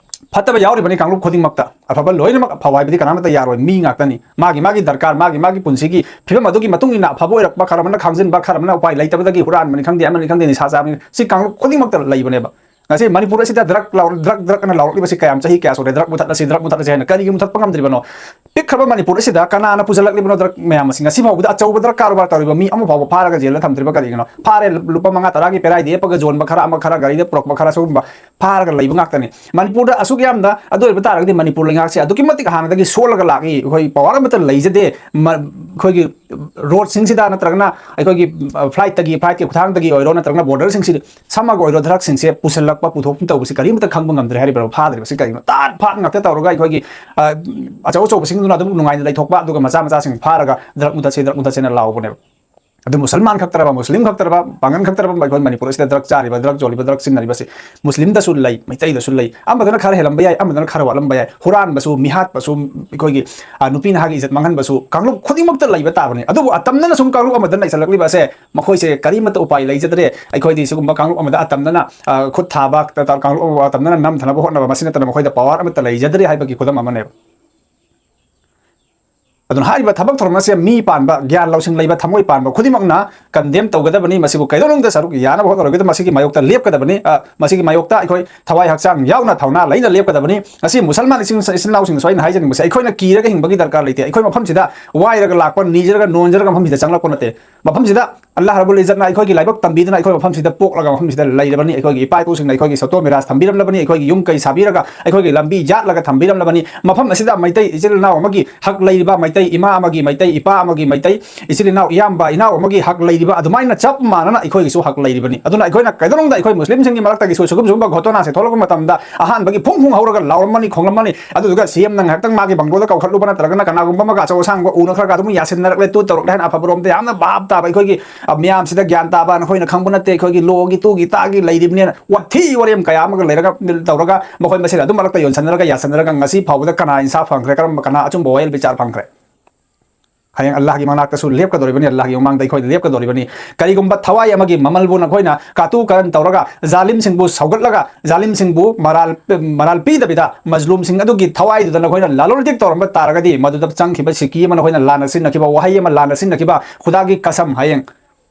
ꯐꯠꯇꯕ ꯌꯥꯎꯔꯤꯕꯅꯤ ꯀꯥꯡꯂꯨꯞ ꯈꯨꯗꯤꯡꯃꯛꯇ꯫ ꯑꯐꯕ ꯂꯣꯏꯅꯃꯛ ꯐꯧ ꯍꯥꯏꯕꯗꯤ ꯀꯅꯥꯃꯠꯇ ꯌꯥꯔꯣꯏ꯫ ꯃꯤ ꯉꯥꯛꯇꯅꯤ꯫ ꯃꯥꯒꯤ ꯃꯥꯒꯤ ꯗꯔꯀꯥꯔ, ꯃꯥꯒꯤ ꯃꯥꯒꯤ ꯄꯨꯟꯁꯤꯒꯤ ꯐꯤꯕꯝ ꯑꯗꯨꯒꯤ ꯃꯇꯨꯡ ꯏꯟꯅ ꯑꯐꯕ ꯑꯣꯏꯔꯛꯄ ꯈꯔ ꯑꯃꯅ ꯈꯥꯡꯖꯤꯟꯕ, ꯈꯔ ꯑꯃꯅ ꯎꯄꯥꯏ ꯂꯩꯇꯕꯗꯒꯤ ꯍꯨꯔꯥꯟꯕꯅꯤ ꯈꯪꯗꯦ, ꯑꯃꯅꯤ ꯈꯪꯗꯦ, ꯅꯤꯁꯥ ꯆꯥꯕꯅꯤ, ꯁꯤ ꯀꯥꯡꯂꯨꯞ ꯈꯨꯗꯤꯡꯃꯛꯇ ꯂꯩꯕꯅꯦꯕ꯫ ꯉꯁꯤ ꯃꯅꯤꯄꯨꯔ ꯑꯁꯤꯗ ꯗ꯭ꯔꯒ ꯂꯥꯎ-, ꯗ꯭ꯔꯒ, ꯗ꯭ꯔꯒ ꯑꯅ ꯂꯥꯎꯔꯛꯂꯤꯕꯁꯤ ꯀꯌꯥꯝ, ꯆꯍꯤ ꯀꯌꯥ ꯁꯨꯔꯦ? ꯗ꯭ꯔꯒ ꯃꯨꯊꯠꯂꯁꯤ, ꯗ꯭ꯔꯒ ꯃꯨꯊꯠꯂꯁꯤ ꯍꯥꯏꯅ ꯀꯔꯤꯒꯤ ꯃꯨꯊꯠꯄ ꯉꯝꯗ꯭ꯔꯤꯕꯅꯣ? ꯄꯤꯛꯈ꯭ꯔꯕ ꯃꯅꯤꯄꯨꯔ ꯑꯁꯤꯗ ꯀꯅꯥꯅ ꯄꯨꯁꯤꯜꯂꯛꯂꯤꯕꯅꯣ ꯗ꯭ꯔꯒ ꯃꯌꯥꯝ ꯑꯁꯤ? ꯉꯁꯤ ꯐꯥꯎꯕꯗ ꯑꯆꯧꯕ ꯗ꯭ꯔꯒ ꯀꯔꯕꯥꯔ ꯇꯧꯔꯤꯕ ꯃꯤ ꯑꯃ ꯐꯥꯎꯕ ꯐꯥꯔꯒ ꯖꯦꯜꯗ ꯊꯝꯗ꯭ꯔꯤꯕ ꯀꯔꯤꯒꯤꯅꯣ? ꯐꯥꯔꯦ, ꯂꯨꯄꯥ ꯃꯉꯥ ꯇꯔꯥꯒꯤ ꯄꯦꯔꯥꯏꯗ ꯌꯦꯞꯄꯒ ꯌꯣꯟꯕ ꯈꯔ ꯑꯃ, ꯈꯔ ꯒꯥꯔꯤꯗ ꯄꯨꯔꯛꯄ ꯈꯔ, ꯁꯤꯒꯨꯝꯕ ꯐꯥꯔꯒ ꯂꯩꯕ ꯉꯥꯛꯇꯅꯤ꯫ ꯃꯅꯤꯄꯨꯔꯗ ꯑꯁꯨꯛ ꯌꯥꯝꯅ ꯑꯗꯨ ꯑꯣꯏꯕ ꯇꯥꯔꯒꯗꯤ ꯃꯅꯤꯄꯨꯔ ꯂꯩꯉꯥꯛꯁꯦ ꯑꯗꯨꯛꯀꯤ ꯃꯇꯤꯛ ꯍꯥꯟꯅꯗꯒꯤ ꯁꯣꯜꯂꯒ ꯂꯥꯛꯏ꯫ ꯑꯩꯈꯣꯏ ꯄꯋꯥꯔ ꯑꯃꯠꯇ ꯂꯩꯖꯗꯦ꯫ ꯃ-, ꯑꯩꯈꯣꯏꯒꯤ ꯔꯣꯗꯁꯤꯡꯁꯤꯗ ꯅꯠꯇ꯭ꯔꯒꯅ ꯑꯩꯈꯣꯏꯒꯤ, ꯑ, ꯐ꯭ꯂꯥꯏꯠꯇꯒꯤ, ꯐ꯭ꯂꯥꯏꯠꯀꯤ ꯈꯨꯊꯥꯡꯗꯒꯤ ꯑꯣꯏꯔꯣ ꯅꯠꯇ꯭ꯔꯒꯅ ꯕꯣꯔꯗꯔꯁꯤꯡꯁꯤ ꯁꯝꯃꯒ ꯑꯣꯏꯔꯣ ꯗ꯭ꯔꯒꯁꯤꯡꯁꯦ ꯄꯨꯁꯤꯜꯂꯛꯄ ꯄꯨꯊꯣꯛ ꯇꯧꯕꯁꯤ ꯀꯔꯤꯃꯠꯇ ꯈꯪꯕ ꯉꯝꯗ꯭ꯔꯦ꯫ ꯍꯥꯏꯔꯤꯕ ꯐꯥꯗ꯭ꯔꯤꯕꯁꯤ ꯀꯔꯤꯒꯤꯅꯣ? ꯇꯥꯠ ꯐꯥꯠ ꯉꯥꯛꯇ ꯇꯧꯔꯒ ꯑꯩꯈꯣꯏꯒꯤ, ꯑ, ꯑꯆꯧ ꯑꯆꯧꯕꯁꯤꯡꯗꯨꯅ ꯑꯗꯨꯝ ꯅꯨꯡꯉꯥꯏꯅ ꯂꯩꯊꯣꯛꯄ, ꯑꯗꯨꯒ ꯃꯆꯥ ꯃꯆꯥꯁꯤꯡ ꯐꯥꯔꯒ ꯗ꯭ꯔꯒ ꯃꯨꯊꯠꯁꯤ, ꯗ꯭ꯔꯒ ꯃꯨꯊꯠꯁꯤꯅ ꯂꯥꯎꯕꯅꯦꯕ꯫ ꯑꯗꯨ ꯃꯨꯁꯜꯃꯥꯟ ꯈꯛꯇꯔꯕ, ꯃꯨꯁꯂꯤꯝ ꯈꯛꯇꯔꯕ, ꯄꯥꯡꯒꯟ ꯈꯛꯇꯔꯕ ꯑꯩꯈꯣꯏ ꯃꯅꯤꯄꯨꯔ ꯑꯁꯤꯗ ꯗ꯭ꯔꯒ ꯆꯥꯔꯤꯕ, ꯗ꯭ꯔꯒ ꯌꯣꯜꯂꯤꯕ, ꯗ꯭ꯔꯒ ꯁꯤꯖꯤꯟꯅꯔꯤꯕꯁꯤ? ꯃꯨꯁꯂꯤꯝꯗꯁꯨ ꯂꯩ, ꯃꯩꯇꯩꯗꯁꯨ ꯂꯩ꯫ ꯑꯃꯗꯅ ꯈꯔ ꯍꯦꯜꯂꯝꯕ ꯌꯥꯏ, ꯑꯃꯗꯅ ꯈꯔ ꯋꯥꯠꯂꯝꯕ ꯌꯥꯏ꯫ ꯍꯨꯔꯥꯟꯕꯁꯨ, ꯃꯤꯍꯥꯠꯄꯁꯨ, ꯑꯩꯈꯣꯏꯒꯤ, ꯑ, ꯅꯨꯄꯤ ꯅꯍꯥꯒꯤ ꯏꯖꯠ ꯃꯥꯡꯍꯟꯕꯁꯨ ꯀꯥꯡꯂꯨꯞ ꯈꯨꯗꯤꯡꯃꯛꯇ ꯂꯩꯕ ꯇꯥꯕꯅꯤ꯫ ꯑꯗꯨꯕꯨ ꯑꯇꯝꯅꯅ ꯁꯨꯝ ꯀꯥꯡꯂꯨꯞ ꯑꯃꯗ ꯅꯩꯁꯜꯂꯛꯂꯤꯕ ꯑꯁꯦ ꯃꯈꯣꯏꯁꯦ ꯀꯔꯤꯃꯠꯇ ꯎꯄꯥꯏ ꯂꯩꯖꯗ꯭ꯔꯦ꯫ ꯑꯩꯈꯣꯏꯗꯤ ꯁꯤꯒꯨꯝꯕ ꯀꯥꯡꯂꯨꯞ ꯑꯃꯗ ꯑꯇꯝꯅꯅ, ꯑ, ꯈꯨꯠ ꯊꯥꯕ, ꯀꯥꯡꯂꯨꯞ ꯑꯇꯝꯅꯅ ꯅꯝꯊꯅꯕ ꯍꯣꯠꯅꯕ, ꯃꯁꯤ ꯅꯠꯇꯅ ꯃꯈꯣꯏꯗ ꯄꯋꯥꯔ ꯑꯃꯠꯇ ꯂꯩꯖꯗ꯭ꯔꯦ ꯍꯥꯏꯕꯒꯤ ꯈꯨꯗꯝ ꯑꯃꯅꯦꯕ꯫ ꯑꯗꯨꯅ ꯍꯥꯏꯔꯤꯕ ꯊꯕꯛ ꯊꯧꯔꯝ ꯑꯁꯦ ꯃꯤ ꯄꯥꯟꯕ, ꯒ꯭ꯌꯥꯟ ꯂꯧꯁꯤꯡ ꯂꯩꯕ, ꯊꯃꯣꯏ ꯄꯥꯟꯕ ꯈꯨꯗꯤꯡꯃꯛꯅ ꯀꯟꯗꯦꯝ ꯇꯧꯒꯗꯕꯅꯤ꯫ ꯃꯁꯤꯕꯨ ꯀꯩꯗꯧꯅꯨꯡꯗ ꯁꯔꯨꯛ ꯌꯥꯅꯕ ꯍꯣꯠꯅꯔꯣꯏꯒꯗꯕ, ꯃꯁꯤꯒꯤ ꯃꯥꯌꯣꯛꯇ ꯂꯦꯞꯀꯗꯕꯅꯤ꯫ ꯑ, ꯃꯁꯤꯒꯤ ꯃꯥꯌꯣꯛꯇ ꯑꯩꯈꯣꯏ ꯊꯋꯥꯏ ꯍꯛꯆꯥꯡ ꯌꯥꯎꯅ ꯊꯧꯅꯥ ꯂꯩꯅ ꯂꯦꯞꯀꯗꯕꯅꯤ꯫ ꯉꯁꯤ ꯃꯨꯁꯜꯃꯥꯟ ꯏꯆꯤꯟ, ꯏꯆꯤꯟ ꯏꯅꯥꯎꯁꯤꯡꯅꯁꯨ ꯑꯩꯅ ꯍꯥꯏꯖꯅꯤꯡꯕꯁꯦ, ꯑꯩꯈꯣꯏꯅ ꯀꯤꯔꯒ ꯍꯤꯡꯕꯒꯤ ꯗꯔꯀꯥꯔ ꯂꯩꯇꯦ꯫ ꯑꯩꯈꯣꯏ ꯃꯐꯝꯁꯤꯗ ꯋꯥꯏꯔꯒ ꯂꯥꯛꯄ, ꯅꯤꯖꯔꯒ ꯅꯣꯟꯖꯔꯒ ꯃꯐꯝꯁꯤꯗ ꯆꯪꯂꯛꯄ ꯅꯠꯇꯦ꯫ ꯃꯐꯝꯁꯤꯗ ꯑꯜꯂꯥꯍ ꯔꯕꯨꯜ ꯏꯖꯠꯅ ꯑꯩꯈꯣꯏꯒꯤ ꯂꯥꯏꯕꯛ ꯇꯝꯕꯤꯗꯨꯅ ꯑꯩꯈꯣꯏ ꯃꯐꯝꯁꯤꯗ ꯄꯣꯛꯂꯒ ꯃꯐꯝꯁꯤꯗ ꯂꯩꯔꯕꯅꯤ꯫ ꯑꯩꯈꯣꯏꯒꯤ ꯏꯄꯥ ꯏꯄꯨꯁꯤꯡꯅ ꯑꯩꯈꯣꯏꯒꯤ ꯁꯣꯇꯣ ꯃꯤꯔꯥꯖ ꯊꯝꯕꯤꯔꯝꯂꯕꯅꯤ, ꯑꯩꯈꯣꯏꯒꯤ ꯌꯨꯝ ꯀꯩ ꯁꯥꯕꯤꯔꯒ ꯑꯩꯈꯣꯏꯒꯤ ꯂꯝꯕꯤ ꯌꯥꯠꯂꯒ ꯊꯝꯕꯤꯔꯝꯂꯕꯅꯤ꯫ ꯃꯐꯝ ꯑꯁꯤꯗ ꯃꯩꯇꯩ ꯏꯆꯤꯜ ꯏꯅꯥꯎ ꯑꯃꯒꯤ ꯍꯛ ꯂꯩꯔꯤꯕ, ꯃꯩꯇꯩ ꯏꯃꯥ ꯑꯃꯒꯤ, ꯃꯩꯇꯩ ꯏꯄꯥ ꯑꯃꯒꯤ, ꯃꯩꯇꯩ ꯏꯆꯤꯜ ꯏꯅꯥꯎ ꯏꯌꯥꯝꯕ ꯏꯅꯥꯎ ꯑꯃꯒꯤ ꯍꯛ ꯂꯩꯔꯤꯕ ꯑꯗꯨꯃꯥꯏꯅ ꯆꯞ ꯃꯥꯟꯅꯅ ꯑꯩꯈꯣꯏꯒꯤꯁꯨ ꯍꯛ ꯂꯩꯔꯤꯕꯅꯤ꯫ ꯑꯗꯨꯅ ꯑꯩꯈꯣꯏꯅ ꯀꯩꯗꯧꯅꯨꯡꯗ ꯑꯩꯈꯣꯏ ꯃꯨꯁꯂꯤꯝꯁꯤꯡꯒꯤ ꯃꯔꯛꯇꯒꯤꯁꯨ ꯁꯤꯒꯨꯝꯕ ꯁꯤꯒꯨꯝꯕ ꯘꯣꯇꯣꯅꯥꯁꯦ ꯊꯣꯛꯂꯛꯄ ꯃꯇꯝꯗ ꯑꯍꯥꯟꯕꯒꯤ ꯐꯨꯡ ꯐꯨꯡ ꯍꯧꯔꯒ ꯂꯥꯎꯔꯝꯃꯅꯤ, ꯈꯣꯡꯂꯝꯃꯅꯤ꯫ ꯑꯗꯨꯗꯨꯒ ꯁꯤ ꯑꯦꯝꯅ ꯉꯥꯏꯍꯥꯛꯇꯪ ꯃꯥꯒꯤ ꯕꯪꯒ꯭ꯂꯣꯗ ꯀꯧꯈꯠꯂꯨꯕ ꯅꯠꯇ꯭ꯔꯒꯅ ꯀꯅꯥꯒꯨꯝꯕ ꯑꯃꯒ ꯑꯆꯧ ꯑꯁꯥꯡꯕ ꯎꯅꯈ꯭ꯔꯒ ꯑꯗꯨꯝ ꯌꯥꯁꯤꯟꯅꯔꯛꯂꯦ, ꯇꯨ ꯇꯧꯔꯛꯂꯦ ꯍꯥꯏꯅ ꯑꯐꯕꯔꯣꯝꯗ ꯌꯥꯝꯅ ꯚꯥꯞ ꯇꯥꯕ ꯑꯩꯈꯣꯏꯒꯤ, ꯑ, ꯃꯌꯥꯝꯁꯤꯗ ꯒ꯭ꯌꯥꯟ ꯇꯥꯕ, ꯅꯈꯣꯏꯅ ꯈꯪꯕ ꯅꯠꯇꯦ, ꯑꯩꯈꯣꯏꯒꯤ ꯂꯣꯒꯤ ꯇꯨꯒꯤ ꯇꯥꯒꯤ ꯂꯩꯔꯤꯕꯅꯦꯅ ꯋꯥꯊꯤ ꯋꯥꯔꯦꯝ ꯀꯌꯥ ꯑꯃꯒ ꯂꯩꯔꯒ ꯇꯧꯔꯒ ꯃꯈꯣꯏ ꯃꯁꯦꯟ ꯑꯗꯨꯝ ꯃꯔꯛꯇ ꯌꯣꯟꯁꯟꯅꯔꯒ ꯌꯥꯁꯟꯅꯔꯒ ꯉꯁꯤ ꯐꯥꯎꯕꯗ ꯀꯅꯥ ꯏꯟꯁꯥꯐ ꯐꯪꯈ꯭ꯔꯦ, ꯀꯔꯝꯕ ꯀꯅꯥ ꯑꯆꯨꯝꯕ ꯋꯥꯌꯦꯜ ꯕꯤꯆꯥꯔ ꯐꯪꯈ꯭ꯔꯦ? ꯍꯌꯦꯡ ꯑꯜꯂꯥꯍꯒꯤ ꯃꯅꯥꯛꯇꯁꯨ ꯂꯦꯞꯀꯗꯧꯔꯤꯕꯅꯤ, ꯑꯜꯂꯥꯍꯒꯤ ꯃꯃꯥꯡꯗ ꯑꯩꯈꯣꯏ ꯂꯦꯞꯀꯗꯧꯔꯤꯕꯅꯤ꯫ ꯀꯔꯤꯒꯨꯝꯕ ꯊꯋꯥꯏ ꯑꯃꯒꯤ ꯃꯃꯜꯕꯨ ꯅꯈꯣꯏꯅ ꯀꯥꯇꯨ ꯀꯔꯟ ꯇꯧꯔꯒ, ꯖꯥꯂꯤꯝꯁꯤꯡꯕꯨ ꯁꯧꯒꯠꯂꯒ, ꯖꯥꯂꯤꯝꯁꯤꯡꯕꯨ ꯃꯔꯥꯜ, ꯃꯔꯥꯜ ꯄꯤꯗꯕꯤꯗ ꯃꯖꯂꯨꯝꯁꯤꯡ ꯑꯗꯨꯒꯤ ꯊꯋꯥꯏꯗꯨꯗ ꯅꯈꯣꯏꯅ ꯂꯥꯂꯣꯟ ꯏꯇꯤꯛ ꯇꯧꯔꯝꯕ ꯇꯥꯔꯒꯗꯤ, ꯃꯗꯨꯗ ꯆꯪꯈꯤꯕ ꯁꯤꯛꯀꯤ ꯑꯃ ꯅꯈꯣꯏꯅ ꯂꯥꯟꯅ ꯁꯤꯖꯤꯟꯅꯈꯤꯕ, ꯋꯥꯍꯩ ꯑꯃ ꯂꯥꯟꯅ ꯁꯤꯖꯤꯟꯅꯈꯤꯕ, ꯈꯨꯗꯥꯒꯤ ꯀꯁꯝ, ꯍꯌꯦꯡ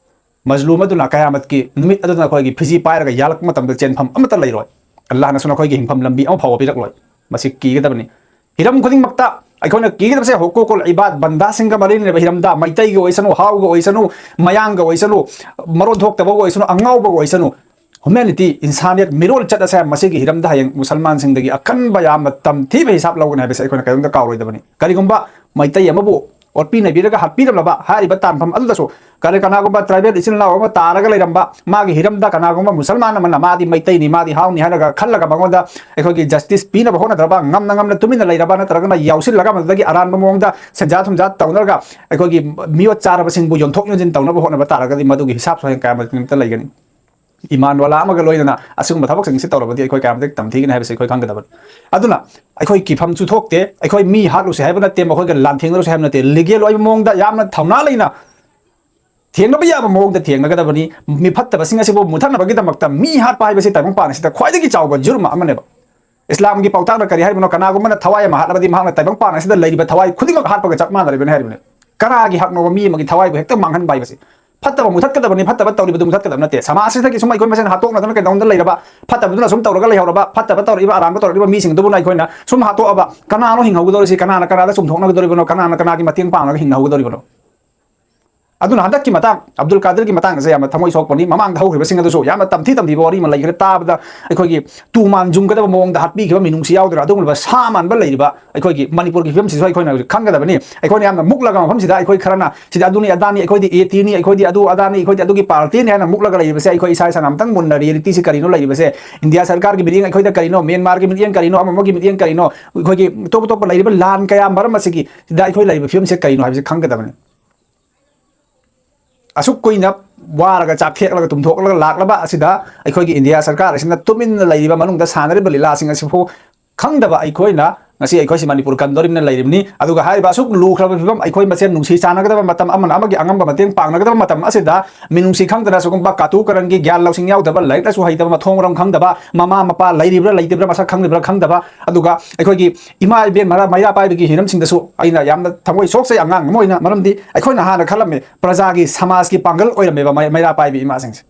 ꯃꯖꯂꯨꯝ ꯑꯗꯨꯅ ꯀꯌꯥꯃꯠꯀꯤ ꯅꯨꯃꯤꯠ ꯑꯗꯨꯗ ꯅꯈꯣꯏꯒꯤ ꯐꯤꯖꯤ ꯄꯥꯏꯔꯒ ꯌꯥꯜꯂꯛꯄ ꯃꯇꯝꯗ ꯆꯦꯟꯐꯝ ꯑꯃꯠꯇ ꯂꯩꯔꯣꯏ꯫ ꯑꯜꯂꯥꯍꯅꯁꯨ ꯅꯈꯣꯏꯒꯤ ꯍꯤꯡꯐꯝ ꯂꯝꯕꯤ ꯑꯃ ꯐꯥꯎꯕ ꯄꯤꯔꯛꯂꯣꯏ꯫ ꯃꯁꯤ ꯀꯤꯒꯗꯕꯅꯤ꯫ ꯍꯤꯔꯝ ꯈꯨꯗꯤꯡꯃꯛꯇ ꯑꯩꯈꯣꯏꯅ ꯀꯤꯒꯗꯕꯁꯦ ꯍꯨꯀꯨꯀꯨꯜ ꯏꯕꯥꯗ, ꯕꯟꯗꯥꯁꯤꯡꯒ ꯃꯔꯤ ꯂꯩꯅꯕ ꯍꯤꯔꯝꯗ, ꯃꯩꯇꯩꯒꯤ ꯑꯣꯏꯁꯅꯨ, ꯍꯥꯎꯒ ꯑꯣꯏꯁꯅꯨ, ꯃꯌꯥꯡꯒ ꯑꯣꯏꯁꯅꯨ, ꯃꯔꯣꯟ ꯊꯣꯛꯇꯕꯒ ꯑꯣꯏꯁꯅꯨ, ꯑꯉꯥꯎꯕꯒ ꯑꯣꯏꯁꯅꯨ, ꯍ꯭ꯌꯨꯃꯦꯅꯤꯇꯤ, ꯏꯟꯁꯥꯅꯤꯌꯠ, ꯃꯤꯔꯣꯜ ꯆꯠ ꯑꯁꯦ ꯃꯁꯤꯒꯤ ꯍꯤꯔꯝꯗ ꯍꯌꯦꯡ ꯃꯨꯁꯜꯃꯥꯟꯁꯤꯡꯗꯒꯤ ꯑꯀꯟꯕ ꯌꯥꯝꯅ ꯇꯝꯊꯤꯕ ꯍꯤꯁꯥꯞ ꯂꯧꯒꯅꯤ ꯍꯥꯏꯕꯁꯦ ꯑꯩꯈꯣꯏꯅ ꯀꯔꯤꯒꯨꯝꯕ ꯀꯥꯎꯔꯣꯏꯗꯕꯅꯤ꯫ ꯀꯔꯤꯒꯨꯝꯕ ꯃꯩꯇꯩ ꯑꯃꯕꯨ ꯑꯣꯠꯄꯤ ꯅꯩꯕꯤꯔꯒ ꯍꯥꯠꯄꯤꯔꯝꯂꯕ ꯍꯥꯏꯔꯤꯕ ꯇꯥꯟꯐꯝ ꯑꯗꯨꯗꯁꯨ ꯀꯔꯤ ꯀꯅꯥꯒꯨꯝꯕ ꯇ꯭ꯔꯥꯏꯕꯦꯜ ꯏꯆꯤꯜ ꯏꯅꯥꯎ ꯑꯃ ꯇꯥꯔꯒ ꯂꯩꯔꯝꯕ, ꯃꯥꯒꯤ ꯍꯤꯔꯝꯗ ꯀꯅꯥꯒꯨꯝꯕ ꯃꯨꯁꯜꯃꯥꯟ ꯑꯃꯅ ꯃꯥꯗꯤ ꯃꯩꯇꯩꯅꯤ, ꯃꯥꯗꯤ ꯍꯥꯎꯅꯤ ꯍꯥꯏꯔꯒ ꯈꯜꯂꯒ ꯃꯉꯣꯟꯗ ꯑꯩꯈꯣꯏꯒꯤ ꯖꯁꯇꯤꯁ ꯄꯤꯅꯕ ꯍꯣꯠꯅꯗ꯭ꯔꯕ, ꯉꯝꯅ ꯉꯝꯅ ꯇꯨꯃꯤꯟꯅ ꯂꯩꯔꯕ, ꯅꯠꯇ꯭ꯔꯒꯅ ꯌꯥꯎꯁꯤꯜꯂꯒ ꯃꯗꯨꯗꯒꯤ ꯑꯔꯥꯟꯕ ꯃꯑꯣꯡꯗ ꯁꯦꯟꯖꯥ ꯊꯨꯝꯖꯥ ꯇꯧꯅꯔꯒ ꯑꯩꯈꯣꯏꯒꯤ ꯃꯤꯑꯣꯠ ꯆꯥꯔꯕꯁꯤꯡꯕꯨ ꯌꯣꯟꯊꯣꯛ ꯌꯣꯟꯁꯤꯟ ꯇꯧꯅꯕ ꯍꯣꯠꯅꯕ ꯇꯥꯔꯒꯗꯤ ꯃꯗꯨꯒꯤ ꯍꯤꯁꯥꯞꯁꯨ ꯍꯌꯦꯡ ꯀꯌꯥꯃꯇ ꯂꯩꯒꯅꯤ꯫ ꯏꯃꯥꯟ ꯋꯥꯂꯥ ꯑꯃꯒ ꯂꯣꯏꯅꯅ ꯑꯁꯤꯒꯨꯝꯕ ꯊꯕꯛꯁꯤꯡꯁꯤ ꯇꯧꯔꯕꯗꯤ ꯑꯩꯈꯣꯏ ꯀꯌꯥꯝꯇ ꯇꯝꯊꯤꯒꯅꯤ ꯍꯥꯏꯕꯁꯤ ꯑꯩꯈꯣꯏ ꯈꯪꯒꯗꯕꯅꯤ꯫ ꯑꯗꯨꯅ ꯑꯩꯈꯣꯏ ꯀꯤꯐꯝꯁꯨ ꯊꯣꯛꯇꯦ, ꯑꯩꯈꯣꯏ ꯃꯤ ꯍꯥꯠꯂꯨꯁꯤ ꯍꯥꯏꯕ ꯅꯠꯇꯦ, ꯃꯈꯣꯏꯒ ꯂꯥꯟꯊꯦꯡꯅꯔꯨꯁꯤ ꯍꯥꯏꯕ ꯅꯠꯇꯦ, ꯂꯤꯒꯦꯜ ꯑꯣꯏꯕ ꯃꯑꯣꯡꯗ ꯌꯥꯝꯅ ꯊꯧꯅꯥ ꯂꯩꯅ ꯊꯦꯡꯅꯕ ꯌꯥꯕ ꯃꯑꯣꯡꯗ ꯊꯦꯡꯅꯒꯗꯕꯅꯤ꯫ ꯃꯤꯐꯠꯇꯕꯁꯤꯡ ꯑꯁꯤꯕꯨ ꯃꯨꯊꯠꯅꯕꯒꯤꯗꯃꯛꯇ ꯃꯤ ꯍꯥꯠꯄ ꯍꯥꯏꯕꯁꯤ ꯇꯥꯏꯕꯪꯄꯥꯟ ꯑꯁꯤꯗ ꯈ꯭ꯋꯥꯏꯗꯒꯤ ꯆꯥꯎꯕ ꯖꯨꯔꯝ ꯑꯃꯅꯦꯕ꯫ ꯏꯁꯂꯥꯝꯒꯤ ꯄꯥꯎꯇꯥꯛꯅ ꯀꯔꯤ ꯍꯥꯏꯕꯅꯣ? ꯀꯅꯥꯒꯨꯝꯕꯅ ꯊꯋꯥꯏ ꯑꯃ ꯍꯥꯠꯂꯕꯗꯤ ꯃꯍꯥꯛꯅ ꯇꯥꯏꯕꯪꯄꯥꯟ ꯑꯁꯤꯗ ꯂꯩꯔꯤꯕ ꯊꯋꯥꯏ ꯈꯨꯗꯤꯡꯃꯛ ꯍꯥꯠꯄꯒ ꯆꯞ ꯃꯥꯟꯅꯔꯤꯕꯅꯤ ꯍꯥꯏꯔꯤꯕꯅꯤ꯫ ꯀꯅꯥꯒꯤ ꯍꯛꯅꯣꯕ ꯃꯤ ꯑꯃꯒꯤ ꯊꯋꯥꯏꯕꯨ ꯍꯦꯛꯇ ꯃꯥꯡꯍꯟꯕ ꯍꯥꯏꯕꯁꯤ? ꯐꯠꯇꯕ ꯃꯨꯊꯠꯀꯗꯕꯅꯤ, ꯐꯠꯇꯕ ꯇꯧꯔꯤꯕꯗꯨ ꯃꯨꯊꯠꯀꯗꯕ ꯅꯠꯇꯦ꯫ ꯁꯃꯥꯖ ꯑꯁꯤꯗꯒꯤ ꯁꯨꯝ ꯑꯩꯈꯣꯏ ꯃꯁꯦꯟ ꯍꯥꯠꯇꯣꯛꯅꯗꯅ ꯀꯩꯗꯧꯅꯗꯅ ꯂꯩꯔꯕ, ꯐꯠꯇꯕꯗꯨꯅ ꯁꯨꯝ ꯇꯧꯔꯒ ꯂꯩꯍꯧꯔꯕ, ꯐꯠꯇꯕ ꯇꯧꯔꯛꯏꯕ, ꯑꯔꯥꯟꯕ ꯇꯧꯔꯛꯏꯕ ꯃꯤꯁꯤꯡꯗꯨꯕꯨꯅ ꯑꯩꯈꯣꯏꯅ ꯁꯨꯝ ꯍꯥꯠꯇꯣꯛꯑꯕ, ꯀꯅꯥꯅꯣ ꯍꯤꯡꯍꯧꯒꯗꯧꯔꯤꯁꯤ? ꯀꯅꯥꯅ ꯀꯅꯥꯗ ꯆꯨꯝꯊꯣꯛꯅꯒꯗꯧꯔꯤꯕꯅꯣ? ꯀꯅꯥꯅ ꯀꯅꯥꯒꯤ ꯃꯇꯦꯡ ꯄꯥꯡꯉꯒ ꯍꯤꯡꯍꯧꯒꯗꯧꯔꯤꯕꯅꯣ? ꯑꯗꯨꯅ ꯍꯟꯗꯛꯀꯤ ꯃꯇꯥꯡ, ꯑꯕꯗꯨꯜ ꯀꯥꯗꯤꯔꯒꯤ ꯃꯇꯥꯡ ꯑꯁꯦ ꯌꯥꯝꯅ ꯊꯃꯣꯏ ꯁꯣꯛꯄꯅꯤ꯫ ꯃꯃꯥꯡꯗ ꯍꯧꯈꯤꯕꯁꯤꯡ ꯑꯗꯨꯁꯨ ꯌꯥꯝꯅ ꯇꯝꯊꯤ ꯇꯝꯊꯤꯕ ꯋꯥꯔꯤ ꯑꯃ ꯂꯩꯈ꯭ꯔꯦ꯫ ꯇꯥꯕꯗ ꯑꯩꯈꯣꯏꯒꯤ ꯇꯨ ꯃꯥꯟ ꯖꯨꯝꯒꯗꯕ ꯃꯑꯣꯡꯗ ꯍꯥꯠꯄꯤꯈꯤꯕ ꯃꯤꯅꯨꯡꯁꯤ ꯌꯥꯎꯗꯅ ꯑꯗꯨꯒꯨꯝꯂꯕ ꯁꯥ ꯃꯥꯟꯕ ꯂꯩꯔꯤꯕ ꯑꯩꯈꯣꯏꯒꯤ ꯃꯅꯤꯄꯨꯔꯒꯤ ꯐꯤꯕꯝꯁꯤꯁꯨ ꯑꯩꯈꯣꯏꯅ ꯍꯧꯖꯤꯛ ꯈꯪꯒꯗꯕꯅꯤ꯫ ꯑꯩꯈꯣꯏꯅ ꯌꯥꯝꯅ ꯃꯨꯛꯂꯒ ꯃꯐꯝꯁꯤꯗ ꯑꯩꯈꯣꯏ ꯈꯔꯅ ꯁꯤꯗꯤ ꯑꯗꯨꯅꯤ ꯑꯗꯥꯅꯤ, ꯑꯩꯈꯣꯏꯗꯤ ꯑꯦ ꯇꯤꯅꯤ, ꯑꯩꯈꯣꯏꯗꯤ ꯑꯗꯨ ꯑꯗꯥꯅꯤ, ꯑꯩꯈꯣꯏꯗꯤ ꯑꯗꯨꯒꯤ ꯄꯥꯔꯇꯤꯅꯤ ꯍꯥꯏꯅ ꯃꯨꯛꯂꯒ ꯂꯩꯔꯤꯕꯁꯦ ꯑꯩꯈꯣꯏ ꯏꯁꯥ ꯏꯁꯥꯅ ꯑꯝꯇꯪ ꯃꯨꯟꯅ ꯔꯤꯌꯦꯂꯤꯇꯤꯁꯤ ꯀꯔꯤꯅꯣ ꯂꯩꯔꯤꯕꯁꯦ? ꯏꯟꯗꯤꯌꯥ ꯁꯔꯀꯥꯔꯒꯤ ꯃꯤꯠꯌꯦꯡ ꯑꯩꯈꯣꯏꯗ ꯀꯔꯤꯅꯣ? ꯃ꯭ꯌꯥꯟꯃꯥꯔꯒꯤ ꯃꯤꯠꯌꯦꯡ ꯀꯔꯤꯅꯣ? ꯑꯃ ꯑꯃꯒꯤ ꯃꯤꯠꯌꯦꯡ ꯀꯔꯤꯅꯣ? ꯑꯩꯈꯣꯏꯒꯤ ꯑꯇꯣꯞ ꯑꯇꯣꯞꯄ ꯂꯩꯔꯤꯕ ꯂꯥꯟ ꯀꯌꯥ ꯃꯔꯝ ꯑꯁꯤꯒꯤ ꯁꯤꯗ ꯑꯩꯈꯣꯏ ꯂꯩꯔꯤꯕ ꯐꯤꯕꯝꯁꯦ ꯀꯔꯤꯅꯣ ꯍꯥꯏꯕꯁꯤ ꯈꯪꯒꯗꯕꯅꯤ꯫ ꯑꯁꯨꯛ ꯀꯨꯏꯅ ꯋꯥꯔꯒ ꯆꯥꯛꯊꯦꯛꯂꯒ ꯇꯨꯝꯊꯣꯛꯂꯒ ꯂꯥꯛꯂꯕ ꯑꯁꯤꯗ ꯑꯩꯈꯣꯏꯒꯤ ꯏꯟꯗꯤꯌꯥ ꯁꯔꯀꯥꯔ ꯑꯁꯤꯅ ꯇꯨꯃꯤꯟꯅ ꯂꯩꯔꯤꯕ ꯃꯅꯨꯡꯗ ꯁꯥꯟꯅꯔꯤꯕ ꯂꯤꯂꯥꯁꯤꯡ ꯑꯁꯤꯕꯨ ꯈꯪꯗꯕ ꯑꯩꯈꯣꯏꯅ ꯉꯁꯤ ꯑꯩꯈꯣꯏꯁꯤ ꯃꯅꯤꯄꯨꯔ ꯀꯟꯗꯣꯔꯤꯕꯅ ꯂꯩꯔꯤꯕꯅꯤ꯫ ꯑꯗꯨꯒ ꯍꯥꯏꯔꯤꯕ ꯑꯁꯨꯛ ꯂꯨꯈ꯭ꯔꯕ ꯐꯤꯕꯝ, ꯑꯩꯈꯣꯏ ꯃꯁꯦꯟ ꯅꯨꯡꯁꯤ ꯆꯥꯟꯅꯒꯗꯕ ꯃꯇꯝ, ꯑꯃꯅ ꯑꯃꯒꯤ ꯑꯉꯝꯕ ꯃꯇꯦꯡ ꯄꯥꯡꯅꯒꯗꯕ ꯃꯇꯝ ꯑꯁꯤꯗ ꯃꯤꯅꯨꯡꯁꯤ ꯈꯪꯗꯅ ꯁꯤꯒꯨꯝꯕ ꯀꯥꯇꯨ ꯀꯔꯟꯒꯤ, ꯒ꯭ꯌꯥꯟ ꯂꯧꯁꯤꯡ ꯌꯥꯎꯗꯕ, ꯂꯥꯏꯔꯤꯛ ꯂꯥꯏꯁꯨ ꯍꯩꯇꯕ, ꯃꯊꯣꯡ ꯃꯔꯝ ꯈꯪꯗꯕ, ꯃꯃꯥ ꯃꯄꯥ ꯂꯩꯔꯤꯕ꯭ꯔꯥ ꯂꯩꯇꯕ꯭ꯔꯥ ꯃꯁꯛ ꯈꯪꯂꯤꯕ꯭ꯔꯥ ꯈꯪꯗꯕ, ꯑꯗꯨꯒ ꯑꯩꯈꯣꯏꯒꯤ ꯏꯃꯥ ꯏꯕꯦꯟ ꯃꯔꯥ ꯃꯩꯔꯥ ꯄꯥꯏꯕꯒꯤ ꯍꯤꯔꯝꯁꯤꯡꯗꯁꯨ ꯑꯩꯅ ꯌꯥꯝꯅ ꯊꯃꯣꯏ ꯁꯣꯛꯆꯩ ꯑꯉꯥꯡ ꯑꯃ ꯑꯣꯏꯅ꯫ ꯃꯔꯝꯗꯤ ꯑꯩꯈꯣꯏꯅ ꯍꯥꯟꯅ ꯈꯜꯂꯝꯃꯦ, ꯄ꯭ꯔꯖꯥꯒꯤ, ꯁꯃꯥꯖꯀꯤ ꯄꯥꯡꯒꯜ ꯑꯣꯏꯔꯝꯃꯦꯕ ꯃꯩ-, ꯃꯩꯔꯥ ꯄꯥꯏꯕꯤ ꯏꯃꯥꯁꯤꯡꯁꯦ꯫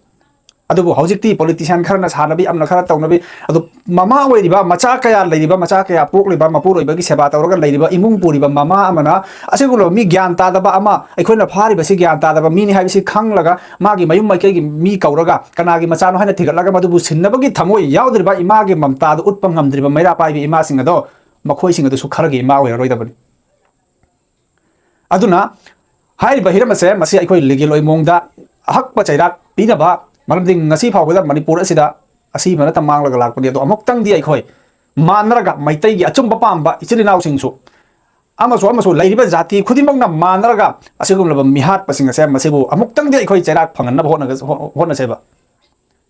ꯑꯗꯨꯕꯨ ꯍꯧꯖꯤꯛꯇꯤ politician ꯈꯔꯅ ꯁꯥꯟꯅꯕꯤ, ꯑꯃꯅ ꯈꯔ ꯇꯧꯅꯕꯤ, ꯑꯗꯨ ꯃꯃꯥ ꯑꯣꯏꯔꯤꯕ, ꯃꯆꯥ ꯀꯌꯥ ꯂꯩꯔꯤꯕ, ꯃꯆꯥ ꯀꯌꯥ ꯄꯣꯛꯂꯤꯕ, ꯃꯄꯨꯔꯣꯏꯕꯒꯤ ꯁꯦꯕꯥ ꯇꯧꯔꯒ ꯂꯩꯔꯤꯕ ꯏꯃꯨꯡ ꯄꯨꯔꯤꯕ ꯃꯃꯥ ꯑꯃꯅ ꯑꯁꯤꯒꯨꯝꯂꯕ ꯃꯤ ꯒ꯭ꯌꯥꯟ ꯇꯥꯗꯕ ꯑꯃ, ꯑꯩꯈꯣꯏꯅ ꯐꯥꯔꯤꯕꯁꯤ ꯒ꯭ꯌꯥꯟ ꯇꯥꯗꯕ ꯃꯤꯅꯤ ꯍꯥꯏꯕꯁꯤ ꯈꯪꯂꯒ ꯃꯥꯒꯤ ꯃꯌꯨꯝ ꯃꯥꯏꯀꯩꯒꯤ ꯃꯤ ꯀꯧꯔꯒ ꯀꯅꯥꯒꯤ ꯃꯆꯥꯅꯣ ꯍꯥꯏꯅ ꯊꯤꯒꯠꯂꯒ ꯃꯗꯨꯕꯨ ꯁꯤꯟꯅꯕꯒꯤ ꯊꯃꯣꯏ ꯌꯥꯎꯗ꯭ꯔꯤꯕ ꯏꯃꯥꯒꯤ ꯃꯃꯇꯥꯗꯨ ꯎꯠꯄ ꯉꯝꯗ꯭ꯔꯤꯕ ꯃꯩꯔꯥ ꯄꯥꯏꯕꯤ ꯏꯃꯥꯁꯤꯡ ꯑꯗꯣ, ꯃꯈꯣꯏꯁꯤꯡ ꯑꯗꯨꯁꯨ ꯈꯔꯒꯤ ꯏꯃꯥ ꯑꯣꯏꯔꯔꯣꯏꯗꯕꯅꯤ꯫ ꯑꯗꯨꯅ ꯍꯥꯏꯔꯤꯕ ꯍꯤꯔꯝ ꯑꯁꯦ ꯃꯁꯤ ꯑꯩꯈꯣꯏ legal ꯑꯣꯏ ꯃꯑꯣꯡꯗ ꯑꯍꯛꯄ ꯆꯩꯔꯥꯛ ꯄꯤꯅꯕ, ꯃꯔꯝꯗꯤ ꯉꯁꯤ ꯐꯥꯎꯕꯗ ꯃꯅꯤꯄꯨꯔ ꯑꯁꯤꯗ ꯑꯁꯤꯕ ꯅꯠꯇ ꯃꯥꯡꯂꯒ ꯂꯥꯛꯄꯅꯤ꯫ ꯑꯗꯣ ꯑꯃꯨꯛꯇꯪꯗꯤ ꯑꯩꯈꯣꯏ ꯃꯥꯟꯅꯔꯒ ꯃꯩꯇꯩꯒꯤ ꯑꯆꯨꯝꯕ ꯄꯥꯝꯕ ꯏꯆꯤꯜ ꯏꯅꯥꯎꯁꯤꯡꯁꯨ ꯑꯃꯁꯨ ꯑꯃꯁꯨ ꯂꯩꯔꯤꯕ ꯖꯥꯇꯤ ꯈꯨꯗꯤꯡꯃꯛꯅ ꯃꯥꯟꯅꯔꯒ ꯑꯁꯤꯒꯨꯝꯂꯕ ꯃꯤꯍꯥꯠꯄꯁꯤꯡ ꯑꯁꯦ ꯃꯁꯤꯕꯨ ꯑꯃꯨꯛꯇꯪꯗꯤ ꯑꯩꯈꯣꯏ ꯆꯩꯔꯥꯛ ꯐꯪꯍꯟꯅꯕ ꯍꯣꯠꯅꯒ-, ꯍꯣ-, ꯍꯣꯠꯅꯁꯦꯕ꯫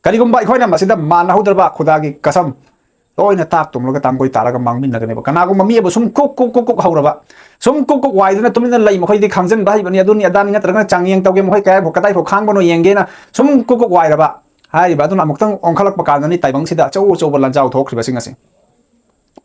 ꯀꯔꯤꯒꯨꯝꯕ ꯑꯩꯈꯣꯏꯅ ꯃꯁꯤꯗ ꯃꯥꯟꯅꯍꯧꯗ꯭ꯔꯕ ꯈꯨꯗꯥꯒꯤ ꯀꯁꯝ ꯂꯣꯏꯅ ꯇꯥꯛ ꯇꯨꯝꯂꯒ ꯇꯥꯡꯒꯣꯏ ꯇꯥꯔꯒ ꯃꯥꯡꯃꯤꯟꯅꯒꯅꯦꯕ꯫ ꯀꯅꯥꯒꯨꯝꯕ ꯃꯤ ꯑꯃ ꯁꯨꯝ ꯀꯨꯛ ꯀꯨꯛ ꯀꯨꯛ ꯀꯨꯛ ꯍꯧꯔꯕ, ꯁꯨꯝ ꯀꯨꯛ ꯀꯨꯛ ꯋꯥꯏꯗꯨꯅ ꯇꯨꯃꯤꯟꯅ ꯂꯩ, ꯃꯈꯣꯏꯗꯤ ꯈꯪꯖꯤꯟꯕ ꯍꯩꯕꯅꯤ, ꯑꯗꯨꯅꯤ ꯑꯗꯥꯅꯤ, ꯅꯠꯇ꯭ꯔꯒꯅ ꯆꯥꯡꯌꯦꯡ ꯇꯧꯒꯦ, ꯃꯈꯣꯏ ꯀꯌꯥ ꯀꯗꯥꯏ ꯐꯥꯎ ꯈꯥꯡꯕꯅꯣ ꯌꯦꯡꯒꯦꯅ ꯁꯨꯝ ꯀꯨꯛ ꯀꯨꯛ ꯋꯥꯏꯔꯕ꯫ ꯍꯥꯏꯔꯤꯕ ꯑꯗꯨꯅ ꯑꯃꯨꯛꯇꯪ ꯑꯣꯟꯈꯠꯂꯛꯄ ꯀꯥꯟꯗꯅꯤ ꯇꯥꯏꯕꯪꯁꯤꯗ ꯑꯆꯧ ꯑꯆꯧꯕ ꯂꯥꯟꯖꯥꯎ ꯊꯣꯛꯈ꯭ꯔꯤꯕꯁꯤꯡ ꯑꯁꯤ꯫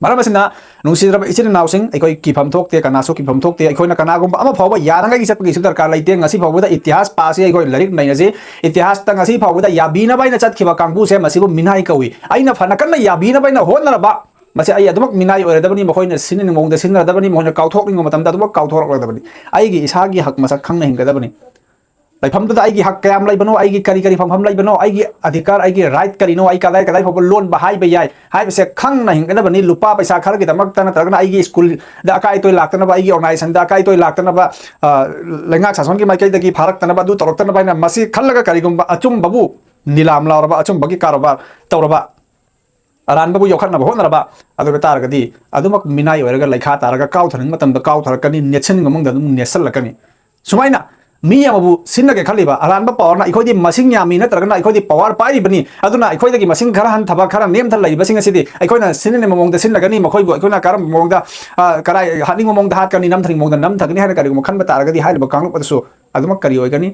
ꯃꯔꯝ ꯑꯁꯤꯅ, ꯅꯨꯡꯁꯤꯔꯕ ꯏꯆꯤꯜ ꯏꯅꯥꯎꯁꯤꯡ, ꯑꯩꯈꯣꯏ ꯀꯤꯐꯝ ꯊꯣꯛꯇꯦ, ꯀꯅꯥꯁꯨ ꯀꯤꯐꯝ ꯊꯣꯛꯇꯦ꯫ ꯑꯩꯈꯣꯏꯅ ꯀꯅꯥꯒꯨꯝꯕ ꯑꯃ ꯐꯥꯎꯕ ꯌꯥꯅꯉꯥꯏꯒꯤ ꯆꯠꯄꯒꯤꯁꯨ ꯗꯔꯀꯥꯔ ꯂꯩꯇꯦ꯫ ꯉꯁꯤ ꯐꯥꯎꯕꯗ ꯏꯇꯤꯍꯥꯁ ꯄꯥꯁꯤ ꯑꯩꯈꯣꯏ ꯂꯥꯏꯔꯤꯛ ꯅꯩꯅꯁꯤ꯫ ꯏꯇꯤꯍꯥꯁꯇ ꯉꯁꯤ ꯐꯥꯎꯕꯗ ꯌꯥꯕꯤꯅꯕ ꯍꯥꯏꯅ ꯆꯠꯈꯤꯕ ꯀꯥꯡꯕꯨꯁꯦ ꯃꯁꯤꯕꯨ ꯃꯤꯅꯥꯏ ꯀꯧꯏ꯫ ꯑꯩꯅ ꯐꯅ ꯀꯟꯅ ꯌꯥꯕꯤꯅꯕ ꯍꯥꯏꯅ ꯍꯣꯠꯅꯔꯕ, ꯃꯁꯤ ꯑꯩ ꯑꯗꯨꯃꯛ ꯃꯤꯅꯥꯏ ꯑꯣꯏꯔꯗꯕꯅꯤ, ꯃꯈꯣꯏꯅ ꯁꯤꯟꯅꯤꯡꯕ ꯃꯑꯣꯡꯗ ꯁꯤꯟꯅꯔꯗꯕꯅꯤ, ꯃꯈꯣꯏꯅ ꯀꯥꯎꯊꯣꯛꯅꯤꯡꯕ ꯃꯇꯝꯗ ꯑꯗꯨꯃꯛ ꯀꯥꯎꯊꯣꯔꯛꯂꯗꯕꯅꯤ꯫ ꯑꯩꯒꯤ ꯏꯁꯥꯒꯤ ꯍꯛ ꯃꯁꯛ ꯈꯪꯅ ꯍꯤꯡꯒꯗꯕꯅꯤ꯫ ꯂꯩꯐꯝꯗꯨꯗ ꯑꯩꯒꯤ ꯍꯛ ꯀꯌꯥꯝ ꯂꯩꯕꯅꯣ, ꯑꯩꯒꯤ ꯀꯔꯤ ꯀꯔꯤ ꯐꯪꯐꯝ ꯂꯩꯕꯅꯣ, ꯑꯩꯒꯤ ꯑꯙꯤꯀꯥꯔ, ꯑꯩꯒꯤ right ꯀꯔꯤꯅꯣ, ꯑꯩ ꯀꯗꯥꯏ ꯀꯗꯥꯏ ꯐꯥꯎꯕ ꯂꯣꯟꯕ ꯍꯥꯏꯕ ꯌꯥꯏ ꯍꯥꯏꯕꯁꯦ ꯈꯪꯅ ꯍꯤꯡꯒꯗꯕꯅꯤ꯫ ꯂꯨꯄꯥ ꯄꯩꯁꯥ ꯈꯔꯒꯤꯗꯃꯛꯇ ꯅꯠꯇ꯭ꯔꯒꯅ ꯑꯩꯒꯤ schoolꯗ ꯑꯀꯥꯏ ꯑꯇꯣꯏ ꯂꯥꯛꯇꯅꯕ, ꯑꯩꯒꯤ organizationꯗ ꯑꯀꯥꯏ ꯑꯇꯣꯏ ꯂꯥꯛꯇꯅꯕ, ꯑ, ꯂꯩꯉꯥꯛ ꯁꯥꯁꯣꯟꯒꯤ ꯃꯥꯏꯀꯩꯗꯒꯤ ꯐꯥꯔꯛꯇꯅꯕ, ꯑꯗꯨ ꯇꯧꯔꯛꯇꯅꯕ ꯍꯥꯏꯅ ꯃꯁꯤ ꯈꯜꯂꯒ ꯀꯔꯤꯒꯨꯝꯕ ꯑꯆꯨꯝꯕꯕꯨ ꯅꯤꯂꯥꯝ ꯂꯥꯎꯔꯕ, ꯑꯆꯨꯝꯕꯒꯤ ꯀꯔꯕꯥꯔ ꯇꯧꯔꯕ, ꯑꯔꯥꯟꯕꯕꯨ ꯌꯣꯛꯈꯠꯅꯕ ꯍꯣꯠꯅꯔꯕ, ꯑꯗꯨ ꯑꯣꯏꯕ ꯇꯥꯔꯒꯗꯤ ꯑꯗꯨꯃꯛ ꯃꯤꯅꯥꯏ ꯑꯣꯏꯔꯒ ꯂꯩꯈꯥ ꯇꯥꯔꯒ ꯀꯥꯎꯊꯅꯤꯡꯕ ꯃꯇꯝꯗ ꯀꯥꯎꯊꯔꯛꯀꯅꯤ, ꯅꯦꯠꯁꯟꯅꯤꯡꯕ ꯃꯑꯣꯡꯗ ꯑꯗꯨꯝ ꯅꯦꯠꯁꯜꯂꯛꯀꯅꯤ꯫ ꯁꯨꯃꯥꯏꯅ ꯃꯤ ꯑꯃꯕꯨ ꯁꯤꯟꯅꯒꯦ ꯈꯜꯂꯤꯕ ꯑꯔꯥꯟꯕ powerꯅ ꯑꯩꯈꯣꯏꯗꯤ ꯃꯁꯤꯡ ꯌꯥꯝꯃꯤ ꯅꯠꯇ꯭ꯔꯒꯅ ꯑꯩꯈꯣꯏꯗꯤ power ꯄꯥꯏꯔꯤꯕꯅꯤ, ꯑꯗꯨꯅ ꯑꯩꯈꯣꯏꯗꯒꯤ ꯃꯁꯤꯡ ꯈꯔ ꯍꯟꯊꯕ, ꯈꯔ ꯅꯦꯝꯊ ꯂꯩꯔꯤꯕꯁꯤꯡ ꯑꯁꯤꯗꯤ ꯑꯩꯈꯣꯏꯅ ꯁꯤꯟꯅꯅꯤꯡꯕ ꯃꯑꯣꯡꯗ ꯁꯤꯟꯅꯒꯅꯤ, ꯃꯈꯣꯏꯕꯨ ꯑꯩꯈꯣꯏꯅ ꯀꯔꯝꯕ ꯃꯑꯣꯡꯗ, ꯑ, ꯀꯔꯥꯏ ꯍꯥꯠꯅꯤꯡꯕ ꯃꯑꯣꯡꯗ ꯍꯥꯠꯀꯅꯤ, ꯅꯝꯊꯅꯤꯡꯕ ꯃꯑꯣꯡꯗ ꯅꯝꯊꯒꯅꯤ ꯍꯥꯏꯅ ꯀꯔꯤꯒꯨꯝꯕ ꯈꯟꯕ ꯇꯥꯔꯒꯗꯤ ꯍꯥꯏꯔꯤꯕ ꯀꯥꯡꯂꯨꯞ ꯑꯗꯨꯁꯨ ꯑꯗꯨꯃꯛ ꯀꯔꯤ ꯑꯣꯏꯒꯅꯤ?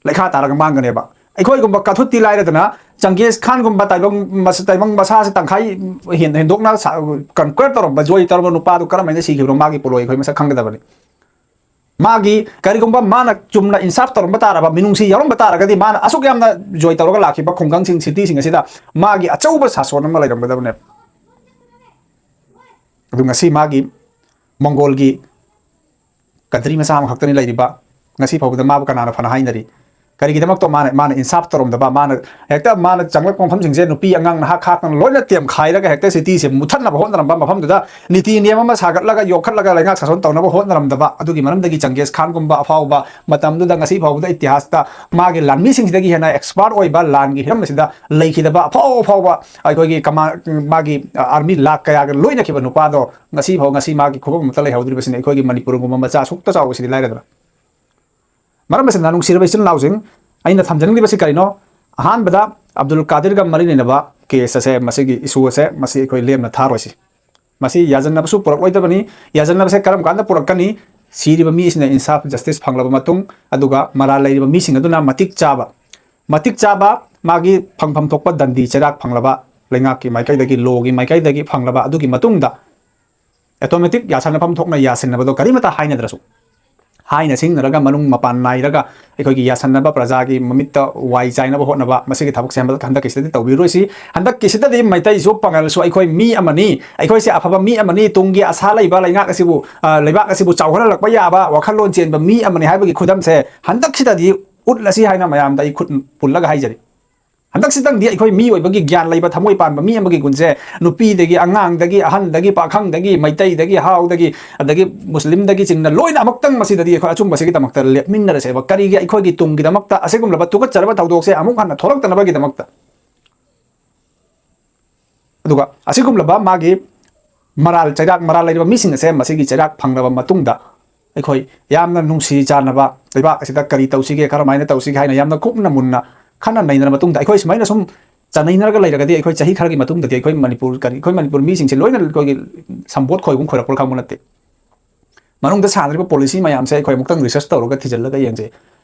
ꯂꯩꯈꯥ ꯇꯥꯔꯒ ꯃꯥꯡꯒꯅꯦꯕ꯫ ꯑꯩꯈꯣꯏꯒꯨꯝꯕ ꯀꯥꯊꯨꯠꯇꯤ ꯂꯥꯏꯔꯗꯅ ꯆꯪꯒꯦꯖ ꯈꯥꯟꯒꯨꯝꯕ ꯇꯥꯏꯕꯪ ꯃꯁ-, ꯇꯥꯏꯕꯪ ꯃꯁꯥꯁꯦ ꯇꯪꯈꯥꯏ ꯍꯦꯟ-, ꯍꯦꯟꯗꯣꯛꯅ ꯁꯥ-, conquer ꯇꯧꯔꯝꯕ, ꯖꯣꯏ ꯇꯧꯔꯝꯕ ꯅꯨꯄꯥꯗꯨ ꯀꯔꯝꯍꯥꯏꯅ ꯁꯤꯈꯤꯕꯅꯣ ꯃꯥꯒꯤ ꯄꯣꯂꯣꯏ ꯑꯩꯈꯣꯏ ꯃꯁꯛ ꯈꯪꯒꯗꯕꯅꯤ꯫ ꯃꯥꯒꯤ ꯀꯔꯤꯒꯨꯝꯕ ꯃꯥꯅ ꯆꯨꯝꯅ ꯏꯟꯁꯥꯐ ꯇꯧꯔꯝꯕ ꯇꯥꯔꯕ, ꯃꯤꯅꯨꯡꯁꯤ ꯌꯥꯎꯔꯝꯕ ꯇꯥꯔꯒꯗꯤ, ꯃꯥꯅ ꯑꯁꯨꯛ ꯌꯥꯝꯅ ꯖꯣꯏ ꯇꯧꯔꯒ ꯂꯥꯛꯈꯤꯕ ꯈꯨꯡꯒꯪꯁꯤꯡ, ꯁꯤꯇꯤꯁꯤꯡ ꯑꯁꯤꯗ ꯃꯥꯒꯤ ꯑꯆꯧꯕ ꯁꯥꯁꯣꯟ ꯑꯃ ꯂꯩꯔꯝꯒꯗꯕꯅꯦꯕ꯫ ꯑꯗꯨ ꯉꯁꯤ ꯃꯥꯒꯤ ꯃꯣꯡꯒꯣꯜꯒꯤ ꯀꯟꯇ꯭ꯔꯤ ꯃꯆꯥ ꯑꯃꯈꯛꯇꯅꯤ ꯂꯩꯔꯤꯕ꯫ ꯉꯁꯤ ꯐꯥꯎꯕꯗ ꯃꯥꯕꯨ ꯀꯅꯥꯅ ꯐꯅ ꯍꯥꯏꯅꯔꯤ? ꯀꯔꯤꯒꯤꯗꯃꯛꯇ ꯃꯥꯅ, ꯃꯥꯅ ꯏꯟꯁꯥꯐ ꯇꯧꯔꯝꯗꯕ, ꯃꯥꯅ ꯍꯦꯛꯇ ꯃꯥꯅ ꯆꯪꯂꯛꯄ ꯃꯐꯝꯁꯤꯡꯁꯦ ꯅꯨꯄꯤ ꯑꯉꯥꯡ ꯅꯍꯥ ꯈꯥꯛꯇꯅ ꯂꯣꯏꯅ ꯇꯦꯝꯈꯥꯏꯔꯒ ꯍꯦꯛꯇ ꯁꯤꯇꯤꯁꯦ ꯃꯨꯠꯊꯠꯅꯕ ꯍꯣꯠꯅꯔꯝꯕ ꯃꯐꯝꯗꯨꯗ, ꯅꯤꯇꯤ ꯅꯤꯌꯝ ꯑꯃ ꯁꯥꯒꯠꯂꯒ ꯌꯣꯛꯈꯠꯂꯒ ꯂꯩꯉꯥꯛ ꯁꯥꯁꯣꯟ ꯇꯧꯅꯕ ꯍꯣꯠꯅꯔꯝꯗꯕ, ꯑꯗꯨꯒꯤ ꯃꯔꯝꯗꯒꯤ ꯆꯪꯒꯦꯖ ꯈꯥꯟꯒꯨꯝꯕ ꯑꯐꯥꯎꯕ, ꯃꯇꯝꯗꯨꯗ ꯉꯁꯤ ꯐꯥꯎꯕꯗ ꯏꯇꯤꯍꯥꯁꯇ ꯃꯥꯒꯤ ꯂꯥꯟꯃꯤꯁꯤꯡꯁꯤꯗꯒꯤ ꯍꯦꯟꯅ ꯑꯦꯛꯁꯄꯥꯔꯠ ꯑꯣꯏꯕ ꯂꯥꯟꯒꯤ ꯍꯤꯔꯝ ꯑꯁꯤꯗ ꯂꯩꯈꯤꯗꯕ ꯑꯐꯥꯎ ꯑꯐꯥꯎꯕ ꯑꯩꯈꯣꯏꯒꯤ ꯀꯃꯥꯟ-, ꯃꯥꯒꯤ ꯑꯥꯔꯃꯤ ꯂꯥꯛ ꯀꯌꯥꯒ ꯂꯣꯏꯅꯈꯤꯕ ꯅꯨꯄꯥꯗꯣ ꯉꯁꯤ ꯐꯥꯎ, ꯉꯁꯤ ꯃꯥꯒꯤ ꯈꯨꯕꯝ ꯑꯃꯠꯇ ꯂꯩꯍꯧꯗ꯭ꯔꯤꯕꯁꯤꯅ ꯑꯩꯈꯣꯏꯒꯤ ꯃꯅꯤꯄꯨꯔꯒꯨꯝꯕ ꯃꯆꯥ ꯑꯁꯨꯛꯇ ꯆꯥꯎꯕꯁꯤꯗꯤ ꯂꯥꯏꯔꯗꯅ꯫ ꯃꯔꯝ ꯑꯁꯤꯅ, ꯅꯨꯡꯁꯤꯔꯕ ꯏꯆꯤꯜ ꯏꯅꯥꯎꯁꯤꯡ, ꯑꯩꯅ ꯊꯝꯖꯅꯤꯡꯂꯤꯕꯁꯤ ꯀꯔꯤꯅꯣ? ꯑꯍꯥꯟꯕꯗ, ꯑꯕꯗꯨꯜ ꯀꯥꯗꯤꯔꯒ ꯃꯔꯤ ꯂꯩꯅꯕ ꯀꯦꯁ ꯑꯁꯦ, ꯃꯁꯤꯒꯤ ꯏꯁꯨ ꯑꯁꯦ, ꯃꯁꯤ ꯑꯩꯈꯣꯏ ꯂꯦꯝꯅ ꯊꯥꯔꯣꯏꯁꯤ꯫ ꯃꯁꯤ ꯌꯥꯖꯟꯅꯕꯁꯨ ꯄꯨꯔꯛꯂꯣꯏꯗꯕꯅꯤ꯫ ꯌꯥꯖꯟꯅꯕꯁꯦ ꯀꯔꯝ ꯀꯥꯟꯗ ꯄꯨꯔꯛꯀꯅꯤ? ꯁꯤꯔꯤꯕ ꯃꯤ ꯑꯁꯤꯅ ꯏꯟꯁꯥꯐ, ꯖꯁꯇꯤꯁ ꯐꯪꯂꯕ ꯃꯇꯨꯡ, ꯑꯗꯨꯒ ꯃꯔꯥꯜ ꯂꯩꯔꯤꯕ ꯃꯤꯁꯤꯡ ꯑꯗꯨꯅ ꯃꯇꯤꯛ ꯆꯥꯕ, ꯃꯇꯤꯛ ꯆꯥꯕ ꯃꯥꯒꯤ ꯐꯪꯐꯝ ꯊꯣꯛꯄ ꯗꯟꯗꯤ ꯆꯩꯔꯥꯛ ꯐꯪꯂꯕ, ꯂꯩꯉꯥꯛꯀꯤ ꯃꯥꯏꯀꯩꯗꯒꯤ, ꯂꯣꯒꯤ ꯃꯥꯏꯀꯩꯗꯒꯤ ꯐꯪꯂꯕ, ꯑꯗꯨꯒꯤ ꯃꯇꯨꯡꯗ ꯑꯣꯇꯣꯃꯦꯇꯤꯛ ꯌꯥꯁꯟꯅꯐꯝ ꯊꯣꯛꯅ ꯌꯥꯁꯤꯟꯅꯕꯗꯣ ꯀꯔꯤꯃꯇ ꯍꯥꯏꯅꯗ꯭ꯔꯁꯨ, ꯍꯥꯏꯅ ꯁꯤꯡꯅꯔꯒ, ꯃꯅꯨꯡ ꯃꯄꯥꯟ ꯅꯥꯏꯔꯒ, ꯑꯩꯈꯣꯏꯒꯤ ꯌꯥꯁꯟꯅꯕ, ꯄ꯭ꯔꯖꯥꯒꯤ ꯃꯃꯤꯠꯇ ꯋꯥꯏ ꯆꯥꯏꯅꯕ ꯍꯣꯠꯅꯕ, ꯃꯁꯤꯒꯤ ꯊꯕꯛꯁꯦ ꯍꯟꯗꯛ-, ꯍꯟꯗꯛꯀꯤꯁꯤꯗꯗꯤ ꯇꯧꯕꯤꯔꯣꯏꯁꯤ꯫ ꯍꯟꯗꯛꯀꯤꯁꯤꯗꯗꯤ ꯃꯩꯇꯩꯁꯨ, ꯄꯥꯉꯜꯁꯨ ꯑꯩꯈꯣꯏ ꯃꯤ ꯑꯃꯅꯤ, ꯑꯩꯈꯣꯏꯁꯦ ꯑꯐꯕ ꯃꯤ ꯑꯃꯅꯤ, ꯇꯨꯡꯒꯤ ꯑꯁꯥ ꯂꯩꯕ ꯂꯩꯉꯥꯛ ꯑꯁꯤꯕꯨ, ꯑ, ꯂꯩꯕꯥꯛ ꯑꯁꯤꯕꯨ ꯆꯥꯎꯈꯠꯍꯜꯂꯛꯄ ꯌꯥꯕ ꯋꯥꯈꯜꯂꯣꯟ ꯆꯦꯟꯕ ꯃꯤ ꯑꯃꯅꯤ ꯍꯥꯏꯕꯒꯤ ꯈꯨꯗꯝꯁꯦ ꯍꯟꯗꯛꯁꯤꯗꯗꯤ ꯎꯠꯂꯁꯤ ꯍꯥꯏꯅ ꯃꯌꯥꯝꯗ ꯑꯩ ꯈꯨꯠ ꯄꯨꯜꯂꯒ ꯍꯥꯏꯖꯔꯤ꯫ ꯍꯟꯗꯛꯁꯤꯗꯪꯗꯤ ꯑꯩꯈꯣꯏ ꯃꯤꯑꯣꯏꯕꯒꯤ ꯒ꯭ꯌꯥꯟ ꯂꯩꯕ, ꯊꯃꯣꯏ ꯄꯥꯟꯕ ꯃꯤ ꯑꯃꯒꯤ ꯒꯨꯟꯁꯦ ꯅꯨꯄꯤꯗꯒꯤ, ꯑꯉꯥꯡꯗꯒꯤ, ꯑꯍꯟꯗꯒꯤ, ꯄꯥꯈꯪꯗꯒꯤ, ꯃꯩꯇꯩꯗꯒꯤ, ꯍꯥꯎꯗꯒꯤ, ꯑꯗꯒꯤ ꯃꯨꯁꯂꯤꯝꯗꯒꯤ ꯆꯤꯡꯅ ꯂꯣꯏꯅ ꯑꯃꯨꯛꯇꯪ ꯃꯁꯤꯗꯗꯤ ꯑꯩꯈꯣꯏ ꯑꯆꯨꯝꯕꯁꯤꯒꯤꯗꯃꯛꯇ ꯂꯦꯞꯃꯤꯟꯅꯔꯁꯦꯕ꯫ ꯀꯔꯤꯒꯤ ꯑꯩꯈꯣꯏꯒꯤ ꯇꯨꯡꯒꯤꯗꯃꯛꯇ ꯑꯁꯤꯒꯨꯝꯂꯕ ꯇꯨꯀꯠꯆꯔꯕ ꯊꯧꯗꯣꯛꯁꯦ ꯑꯃꯨꯛ ꯍꯟꯅ ꯊꯣꯛꯂꯛꯇꯅꯕꯒꯤꯗꯃꯛꯇ? ꯑꯗꯨꯒ ꯑꯁꯤꯒꯨꯝꯂꯕ ꯃꯥꯒꯤ ꯃꯔꯥꯜ ꯆꯩꯔꯥꯛ, ꯃꯔꯥꯜ ꯂꯩꯔꯕ ꯃꯤꯁꯤꯡ ꯑꯁꯦ ꯃꯁꯤꯒꯤ ꯆꯩꯔꯥꯛ ꯐꯪꯂꯕ ꯃꯇꯨꯡꯗ, ꯑꯩꯈꯣꯏ ꯌꯥꯝꯅ ꯅꯨꯡꯁꯤ ꯆꯥꯟꯅꯕ, ꯂꯩꯕꯥꯛ ꯑꯁꯤꯗ ꯀꯔꯤ ꯇꯧꯁꯤꯒꯦ, ꯀꯔꯝꯍꯥꯏꯅ ꯇꯧꯁꯤꯒꯦ ꯍꯥꯏꯅ ꯌꯥꯝꯅ ꯀꯨꯞꯅ ꯃꯨꯟꯅ ꯈꯟꯅ ꯅꯩꯅꯔ ꯃꯇꯨꯡꯗ, ꯑꯩꯈꯣꯏ ꯁꯨꯃꯥꯏꯅ ꯁꯨꯝ ꯆꯅꯩꯅꯔꯒ ꯂꯩꯔꯒꯗꯤ, ꯑꯩꯈꯣꯏ ꯆꯍꯤ ꯈꯔꯒꯤ ꯃꯇꯨꯡꯗꯗꯤ ꯑꯩꯈꯣꯏ ꯃꯅꯤꯄꯨꯔ ꯀꯔꯤ, ꯑꯩꯈꯣꯏ ꯃꯅꯤꯄꯨꯔ ꯃꯤꯁꯤꯡꯁꯦ ꯂꯣꯏꯅ ꯑꯩꯈꯣꯏꯒꯤ ꯁꯝꯕꯣꯠ ꯈꯣꯏꯕꯒꯨꯝ ꯈꯣꯏꯔꯛꯄ꯭ꯔꯥ ꯈꯪꯕ ꯅꯠꯇꯦ꯫ ꯃꯅꯨꯡꯗ ꯁꯥꯟꯅꯔꯤꯕ ꯄꯣꯂꯤꯁꯤ ꯃꯌꯥꯝꯁꯦ ꯑꯩꯈꯣꯏ ꯑꯃꯨꯛꯇꯪ ꯔꯤꯁꯔꯆ ꯇꯧꯔꯒ ꯊꯤꯖꯤꯜꯂꯒ ꯌꯦꯡꯁꯦ꯫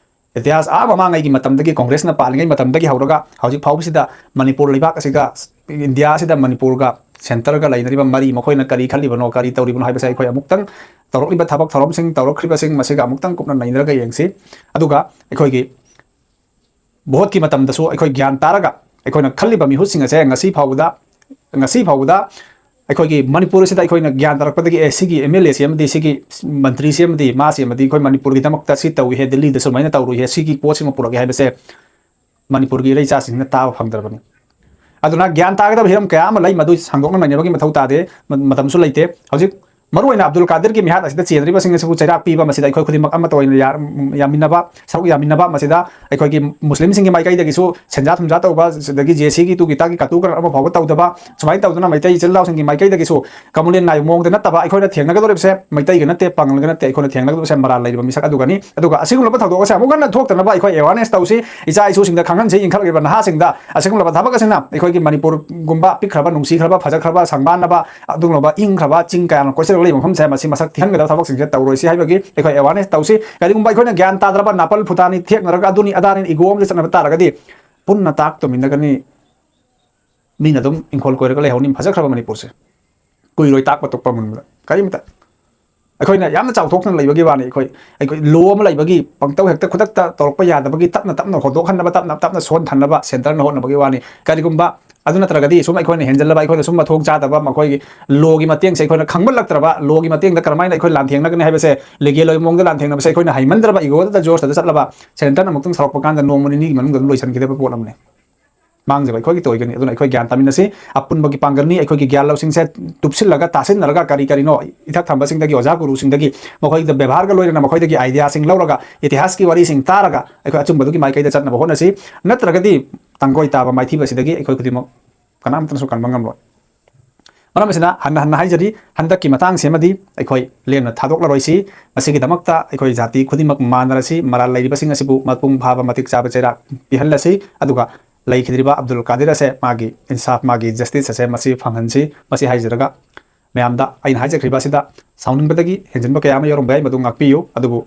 ꯏꯇꯤꯍꯥꯁ ꯑꯥ ꯃꯃꯥꯡꯉꯩꯒꯤ ꯃꯇꯝꯗꯒꯤ, ꯀꯣꯡꯒ꯭ꯔꯦꯁꯅ ꯄꯥꯜꯂꯤꯉꯩ ꯃꯇꯝꯗꯒꯤ ꯍꯧꯔꯒ ꯍꯧꯖꯤꯛ ꯐꯥꯎꯕꯁꯤꯗ ꯃꯅꯤꯄꯨꯔ ꯂꯩꯕꯥꯛ ꯑꯁꯤꯒ, ꯏꯟꯗꯤꯌꯥ ꯑꯁꯤꯗ ꯃꯅꯤꯄꯨꯔꯒ ꯁꯦꯟꯇꯔꯒ ꯂꯩꯅꯔꯤꯕ ꯃꯔꯤ, ꯃꯈꯣꯏꯅ ꯀꯔꯤ ꯈꯜꯂꯤꯕꯅꯣ, ꯀꯔꯤ ꯇꯧꯔꯤꯕꯅꯣ ꯍꯥꯏꯕꯁꯦ ꯑꯩꯈꯣꯏ ꯑꯃꯨꯛꯇꯪ ꯇꯧꯔꯛꯂꯤꯕ ꯊꯕꯛ ꯊꯧꯔꯝꯁꯤꯡ, ꯇꯧꯔꯛꯈ꯭ꯔꯤꯕꯁꯤꯡ ꯃꯁꯤꯒ ꯑꯃꯨꯛꯇꯪ ꯀꯨꯞꯅ ꯅꯩꯅꯔꯒ ꯌꯦꯡꯁꯤ꯫ ꯑꯗꯨꯒ ꯑꯩꯈꯣꯏꯒꯤ ꯚꯣꯠꯀꯤ ꯃꯇꯝꯗꯁꯨ ꯑꯩꯈꯣꯏ ꯒ꯭ꯌꯥꯟ ꯇꯥꯔꯒ ꯑꯩꯈꯣꯏꯅ ꯈꯜꯂꯤꯕ ꯃꯤꯍꯨꯠꯁꯤꯡ ꯑꯁꯦ ꯉꯁꯤ ꯐꯥꯎꯕꯗ, ꯉꯁꯤ ꯐꯥꯎꯕꯗ ꯑꯩꯈꯣꯏꯒꯤ ꯃꯅꯤꯄꯨꯔ ꯑꯁꯤꯗ ꯑꯩꯈꯣꯏꯅ ꯒ꯭ꯌꯥꯟ ꯇꯥꯔꯛꯄꯗꯒꯤ, ꯑꯦ, ꯁꯤꯒꯤ ꯑꯦꯝ ꯑꯦꯜ ꯑꯦꯁꯤ ꯑꯃꯗꯤ ꯁꯤꯒꯤ ꯃꯟꯇ꯭ꯔꯤꯁꯤ ꯑꯃꯗꯤ ꯃꯥꯁꯤ ꯑꯃꯗꯤ ꯑꯩꯈꯣꯏ ꯃꯅꯤꯄꯨꯔꯒꯤꯗꯃꯛꯇ ꯁꯤ ꯇꯧꯏꯍꯦ, ꯗꯤꯜꯂꯤꯗ ꯁꯨꯃꯥꯏꯅ ꯇꯧꯔꯨꯏꯍꯦ, ꯁꯤꯒꯤ ꯄꯣꯠꯁꯤꯃ ꯄꯨꯔꯛꯑꯦ ꯍꯥꯏꯕꯁꯦ ꯃꯅꯤꯄꯨꯔꯒꯤ ꯏꯔꯩꯆꯥꯁꯤꯡꯁꯤꯅ ꯇꯥꯕ ꯐꯪꯗ꯭ꯔꯕꯅꯤ꯫ ꯑꯗꯨꯅ ꯒ꯭ꯌꯥꯟ ꯇꯥꯒꯗꯕ ꯍꯤꯔꯝ ꯀꯌꯥ ꯑꯃ ꯂꯩ, ꯃꯗꯨ ꯁꯥꯡꯗꯣꯛꯅ ꯅꯩꯅꯕꯒꯤ ꯃꯊꯧ ꯇꯥꯗꯦ, ꯃ-, ꯃꯇꯝꯁꯨ ꯂꯩꯇꯦ꯫ ꯍꯧꯖꯤꯛ ꯃꯔꯨꯑꯣꯏꯅ ꯑꯕꯗꯨꯜ ꯀꯥꯗꯤꯔꯒꯤ ꯃꯤꯍꯥꯠ ꯑꯁꯤꯗ ꯆꯦꯟꯅꯔꯤꯕꯁꯤꯡ ꯑꯁꯤꯕꯨ ꯆꯩꯔꯥꯛ ꯄꯤꯕ, ꯃꯁꯤꯗ ꯑꯩꯈꯣꯏ ꯈꯨꯗꯤꯡꯃꯛ ꯑꯃꯠꯇ ꯑꯣꯏꯅ ꯌꯥ-, ꯌꯥꯃꯤꯟꯅꯕ, ꯁꯔꯨꯛ ꯌꯥꯃꯤꯟꯅꯕ, ꯃꯁꯤꯗ ꯑꯩꯈꯣꯏꯒꯤ ꯃꯨꯁꯂꯤꯝꯁꯤꯡꯒꯤ ꯃꯥꯏꯀꯩꯗꯒꯤꯁꯨ ꯁꯦꯟꯖꯥ ꯊꯨꯝꯖꯥ ꯇꯧꯕ, ꯑꯗꯒꯤ ꯖꯦ ꯁꯤꯒꯤ ꯇꯨꯒꯤ ꯇꯥꯒꯤ ꯀꯥꯇꯨ ꯀꯔꯟ ꯑꯃ ꯐꯥꯎꯕ ꯇꯧꯗꯕ, ꯁꯨꯃꯥꯏꯅ ꯇꯧꯗꯅ ꯃꯩꯇꯩ ꯏꯆꯤꯜ ꯏꯅꯥꯎꯁꯤꯡꯒꯤ ꯃꯥꯏꯀꯩꯗꯒꯤꯁꯨ ꯀꯃꯨꯂꯦꯟ ꯅꯥꯏꯕ ꯃꯑꯣꯡꯗ ꯅꯠꯇꯕ ꯑꯩꯈꯣꯏꯅ ꯊꯦꯡꯅꯒꯗꯧꯔꯤꯕꯁꯦ ꯃꯩꯇꯩꯒ ꯅꯠꯇꯦ, ꯄꯥꯉꯜꯒ ꯅꯠꯇꯦ, ꯑꯩꯈꯣꯏꯅ ꯊꯦꯡꯅꯒꯗꯧꯔꯤꯕꯁꯦ ꯃꯔꯥꯜ ꯂꯩꯔꯤꯕ ꯃꯤꯁꯛ ꯑꯗꯨꯒꯅꯤ꯫ ꯑꯗꯨꯒ ꯑꯁꯤꯒꯨꯝꯂꯕ ꯊꯧꯗꯣꯛ ꯑꯁꯦ ꯑꯃꯨꯛ ꯍꯟꯅ ꯊꯣꯛꯇꯅꯕ ꯑꯩꯈꯣꯏ ꯑꯦꯋꯥꯔꯅꯦꯁ ꯇꯧꯁꯤ, ꯏꯆꯥ ꯏꯁꯨꯁꯤꯡꯗ ꯈꯪꯍꯟꯁꯤ, ꯏꯟꯈꯠꯂꯛꯂꯤꯕ ꯅꯍꯥꯁꯤꯡꯗ꯫ ꯑꯁꯤꯒꯨꯝꯂꯕ ꯊꯕꯛ ꯑꯁꯤꯅ ꯑꯩꯈꯣꯏꯒꯤ ꯃꯅꯤꯄꯨꯔꯒꯨꯝꯕ ꯄꯤꯛꯈ꯭ꯔꯕ, ꯅꯨꯡꯁꯤꯈ꯭ꯔꯕ, ꯐꯖꯈ꯭ꯔꯕ, ꯁꯪꯕꯥꯟꯅꯕ, ꯑꯗꯨꯒꯨꯝꯂꯕ ꯏꯪꯈ꯭ꯔꯕ ꯆꯤꯡ ꯀꯌꯥꯅ ꯀꯣꯏꯁꯤꯜꯂꯒ ꯂꯩꯕ ꯃꯐꯝꯁꯦ ꯃꯁꯤ ꯃꯁꯛ ꯊꯤꯍꯟꯒꯗꯕ ꯊꯕꯛꯁꯤꯡꯁꯦ ꯇꯧꯔꯣꯏꯁꯤ ꯍꯥꯏꯕꯒꯤ ꯑꯩꯈꯣꯏ ꯑꯦꯋꯥꯔꯅꯦꯁ ꯇꯧꯁꯤ꯫ ꯀꯔꯤꯒꯨꯝꯕ ꯑꯩꯈꯣꯏꯅ ꯒ꯭ꯌꯥꯟ ꯇꯥꯗ꯭ꯔꯕ, ꯅꯥꯄꯜ ꯐꯨꯇꯥꯅꯤ ꯊꯦꯛꯅꯔꯒ ꯑꯗꯨꯅꯤ ꯑꯗꯥꯅꯤ ꯏꯒꯣ ꯑꯃꯗ ꯆꯠꯅꯕ ꯇꯥꯔꯒꯗꯤ ꯄꯨꯟꯅ ꯇꯥꯛ ꯇꯨꯃꯤꯟꯅꯒꯅꯤ, ꯃꯤꯅ ꯑꯗꯨꯝ ꯏꯪꯈꯣꯜ ꯀꯣꯏꯔꯒ ꯂꯩꯍꯧꯅꯤ꯫ ꯐꯖꯈ꯭ꯔꯕ ꯃꯅꯤꯄꯨꯔꯁꯦ ꯀꯨꯏꯔꯣꯏ ꯇꯥꯛꯄ ꯇꯣꯛꯄ ꯃꯨꯟꯕꯗ꯫ ꯀꯔꯤꯝꯇ ꯑꯩꯈꯣꯏꯅ ꯌꯥꯝꯅ ꯆꯥꯎꯊꯣꯛꯇꯅ ꯂꯩꯕꯒꯤ ꯋꯥꯅꯤ꯫ ꯑꯩꯈꯣꯏ, ꯑꯩꯈꯣꯏ ꯂꯣ ꯑꯃ ꯂꯩꯕꯒꯤ ꯄꯪꯇꯧ ꯍꯦꯛꯇ ꯈꯨꯗꯛꯇ ꯇꯧꯔꯛꯄ ꯌꯥꯗꯕꯒꯤ ꯇꯞꯅ ꯇꯞꯅ ꯍꯣꯠꯇꯣꯛꯍꯟꯅꯕ, ꯇꯞꯅ ꯇꯞꯅ ꯁꯣꯟꯊꯅꯕ ꯁꯦꯟꯇꯔꯅ ꯍꯣꯠꯅꯕꯒꯤ ꯋꯥꯅꯤ꯫ ꯀꯔꯤꯒꯨꯝꯕ ꯑꯗꯨ ꯅꯠꯇ꯭ꯔꯒꯗꯤ ꯁꯨꯝ ꯑꯩꯈꯣꯏꯅ ꯍꯦꯟꯖꯜꯂꯕ, ꯑꯩꯈꯣꯏꯅ ꯁꯨꯝ ꯃꯊꯣꯡ ꯆꯥꯗꯕ, ꯃꯈꯣꯏꯒꯤ ꯂꯣꯒꯤ ꯃꯇꯦꯡꯁꯦ ꯑꯩꯈꯣꯏꯅ ꯈꯪꯃꯜꯂꯛꯇ꯭ꯔꯕ, ꯂꯣꯒꯤ ꯃꯇꯦꯡꯗ ꯀꯔꯝꯍꯥꯏꯅ ꯑꯩꯈꯣꯏ ꯂꯥꯟꯊꯦꯡꯅꯒꯅꯤ ꯍꯥꯏꯕꯁꯦ, ꯂꯤꯒꯦꯜ ꯑꯣꯏꯕ ꯃꯑꯣꯡꯗ ꯂꯥꯟꯊꯦꯡꯅꯕꯁꯦ ꯑꯩꯈꯣꯏꯅ ꯍꯩꯃꯟꯗ꯭ꯔꯕ, ꯏꯒꯣꯗ ꯖꯣꯔꯁꯇ ꯆꯠꯂꯕ ꯁꯦꯟꯇꯔꯅ ꯑꯃꯨꯛꯇꯪ ꯁꯥꯎꯔꯛꯄ ꯀꯥꯟꯗ ꯅꯣꯡꯃ ꯅꯤꯅꯤꯒꯤ ꯃꯅꯨꯡꯗ ꯑꯗꯨꯝ ꯂꯣꯏꯁꯤꯟꯈꯤꯗꯕ ꯄꯣꯠ ꯑꯃꯅꯤ꯫ ꯃꯥꯡꯖꯕ ꯑꯩꯈꯣꯏꯒꯤ ꯑꯣꯏꯒꯅꯤ꯫ ꯑꯗꯨꯅ ꯑꯩꯈꯣꯏ ꯒ꯭ꯌꯥꯟ ꯇꯥꯃꯤꯟꯅꯁꯤ꯫ ꯑꯄꯨꯟꯕꯒꯤ ꯄꯥꯡꯒꯜꯅꯤ꯫ ꯑꯩꯈꯣꯏꯒꯤ ꯒ꯭ꯌꯥꯟ ꯂꯧꯁꯤꯡꯁꯦ ꯇꯨꯞꯁꯤꯜꯂꯒ, ꯇꯥꯁꯤꯟꯅꯔꯒ, ꯀꯔꯤ ꯀꯔꯤꯅꯣ ꯏꯊꯛ ꯊꯝꯕꯁꯤꯡꯗꯒꯤ, ꯑꯣꯖꯥ ꯒꯨꯔꯨꯁꯤꯡꯗꯒꯤ, ꯃꯈꯣꯏꯗ ꯕꯦꯕꯥꯔꯒ ꯂꯣꯏꯅꯅ ꯃꯈꯣꯏꯗꯒꯤ ꯑꯥꯏꯗꯤꯌꯥꯁꯤꯡ ꯂꯧꯔꯒ, ꯏꯇꯤꯍꯥꯁꯀꯤ ꯋꯥꯔꯤꯁꯤꯡ ꯇꯥꯔꯒ ꯑꯩꯈꯣꯏ ꯑꯆꯨꯝꯕꯗꯨꯒꯤ ꯃꯥꯏꯀꯩꯗ ꯆꯠꯅꯕ ꯍꯣꯠꯅꯁꯤ꯫ ꯅꯠꯇ꯭ꯔꯒꯗꯤ ꯇꯥꯡꯒꯣꯏ ꯇꯥꯕ ꯃꯥꯏꯊꯤꯕ ꯑꯁꯤꯗꯒꯤ ꯑꯩꯈꯣꯏ ꯈꯨꯗꯤꯡꯃꯛ ꯀꯅꯥꯝꯇꯅꯁꯨ ꯀꯟꯕ ꯉꯝꯂꯣꯏ꯫ ꯃꯔꯝ ꯑꯁꯤꯅ ꯍꯟꯅ ꯍꯟꯅ ꯍꯥꯏꯖꯔꯤ, ꯍꯟꯗꯛꯀꯤ ꯃꯇꯥꯡꯁꯤꯃꯗꯤ ꯑꯩꯈꯣꯏ ꯂꯦꯝꯅ ꯊꯥꯗꯣꯛꯂꯔꯣꯏꯁꯤ꯫ ꯃꯁꯤꯒꯤꯗꯃꯛꯇ ꯑꯩꯈꯣꯏ ꯖꯥꯇꯤ ꯈꯨꯗꯤꯡꯃꯛ ꯃꯥꯟꯅꯔꯁꯤ, ꯃꯔꯥꯜ ꯂꯩꯔꯤꯕꯁꯤꯡ ꯑꯁꯤꯕꯨ ꯃꯄꯨꯡ ꯐꯥꯕ ꯃꯇꯤꯛ ꯆꯥꯕ ꯆꯩꯔꯥꯛ ꯄꯤꯍꯜꯂꯁꯤ꯫ ꯑꯗꯨꯒ ꯂꯩꯈꯤꯗ꯭ꯔꯤꯕ ꯑꯕꯗꯨꯜ ꯀꯥꯗꯤꯔ ꯑꯁꯦ ꯃꯥꯒꯤ ꯏꯟꯁꯥꯐ, ꯃꯥꯒꯤ ꯖꯁꯇꯤꯁ ꯑꯁꯦ ꯃꯁꯤ ꯐꯪꯍꯟꯁꯤ꯫ ꯃꯁꯤ ꯍꯥꯏꯖꯔꯒ ꯃꯌꯥꯝꯗ ꯑꯩꯅ ꯍꯥꯏꯖꯈ꯭ꯔꯤꯕ ꯑꯁꯤꯗ ꯁꯥꯎꯅꯤꯡꯕꯗꯒꯤ ꯍꯦꯟꯖꯤꯟꯕ ꯀꯌꯥ ꯑꯃ ꯌꯥꯎꯔꯝꯕ ꯌꯥꯏ, ꯃꯗꯨ ꯉꯥꯛꯄꯤꯌꯨ꯫ ꯑꯗꯨꯕꯨ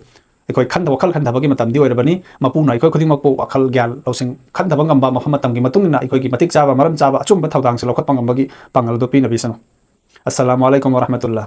ꯑꯩꯈꯣꯏ ꯈꯟꯊ ꯋꯥꯈꯜ ꯈꯟꯊꯕꯒꯤ ꯃꯇꯝꯗꯤ ꯑꯣꯏꯔꯕꯅꯤ꯫ ꯃꯄꯨꯅ ꯑꯩꯈꯣꯏ ꯈꯨꯗꯤꯡꯃꯛꯄꯨ ꯋꯥꯈꯜ ꯒ꯭ꯌꯥꯟ ꯂꯧꯁꯤꯡ ꯈꯟꯊꯕ ꯉꯝꯕ, ꯃꯐꯝ ꯃꯇꯝꯒꯤ ꯃꯇꯨꯡ ꯏꯟꯅ ꯑꯩꯈꯣꯏꯒꯤ ꯃꯇꯤꯛ ꯆꯥꯕ, ꯃꯔꯝ ꯆꯥꯕ ꯑꯆꯨꯝꯕ ꯊꯧꯗꯥꯡꯁꯦ ꯂꯧꯈꯠꯄ ꯉꯝꯕꯒꯤ ꯄꯥꯡꯒꯜ ꯑꯗꯨ ꯄꯤꯅꯕꯤꯁꯅꯨ꯫ ꯑꯁꯂꯥꯃꯨ ꯑꯂꯥꯏꯀꯨꯝ ꯋꯔꯍꯃꯇꯨꯜꯂꯥ꯫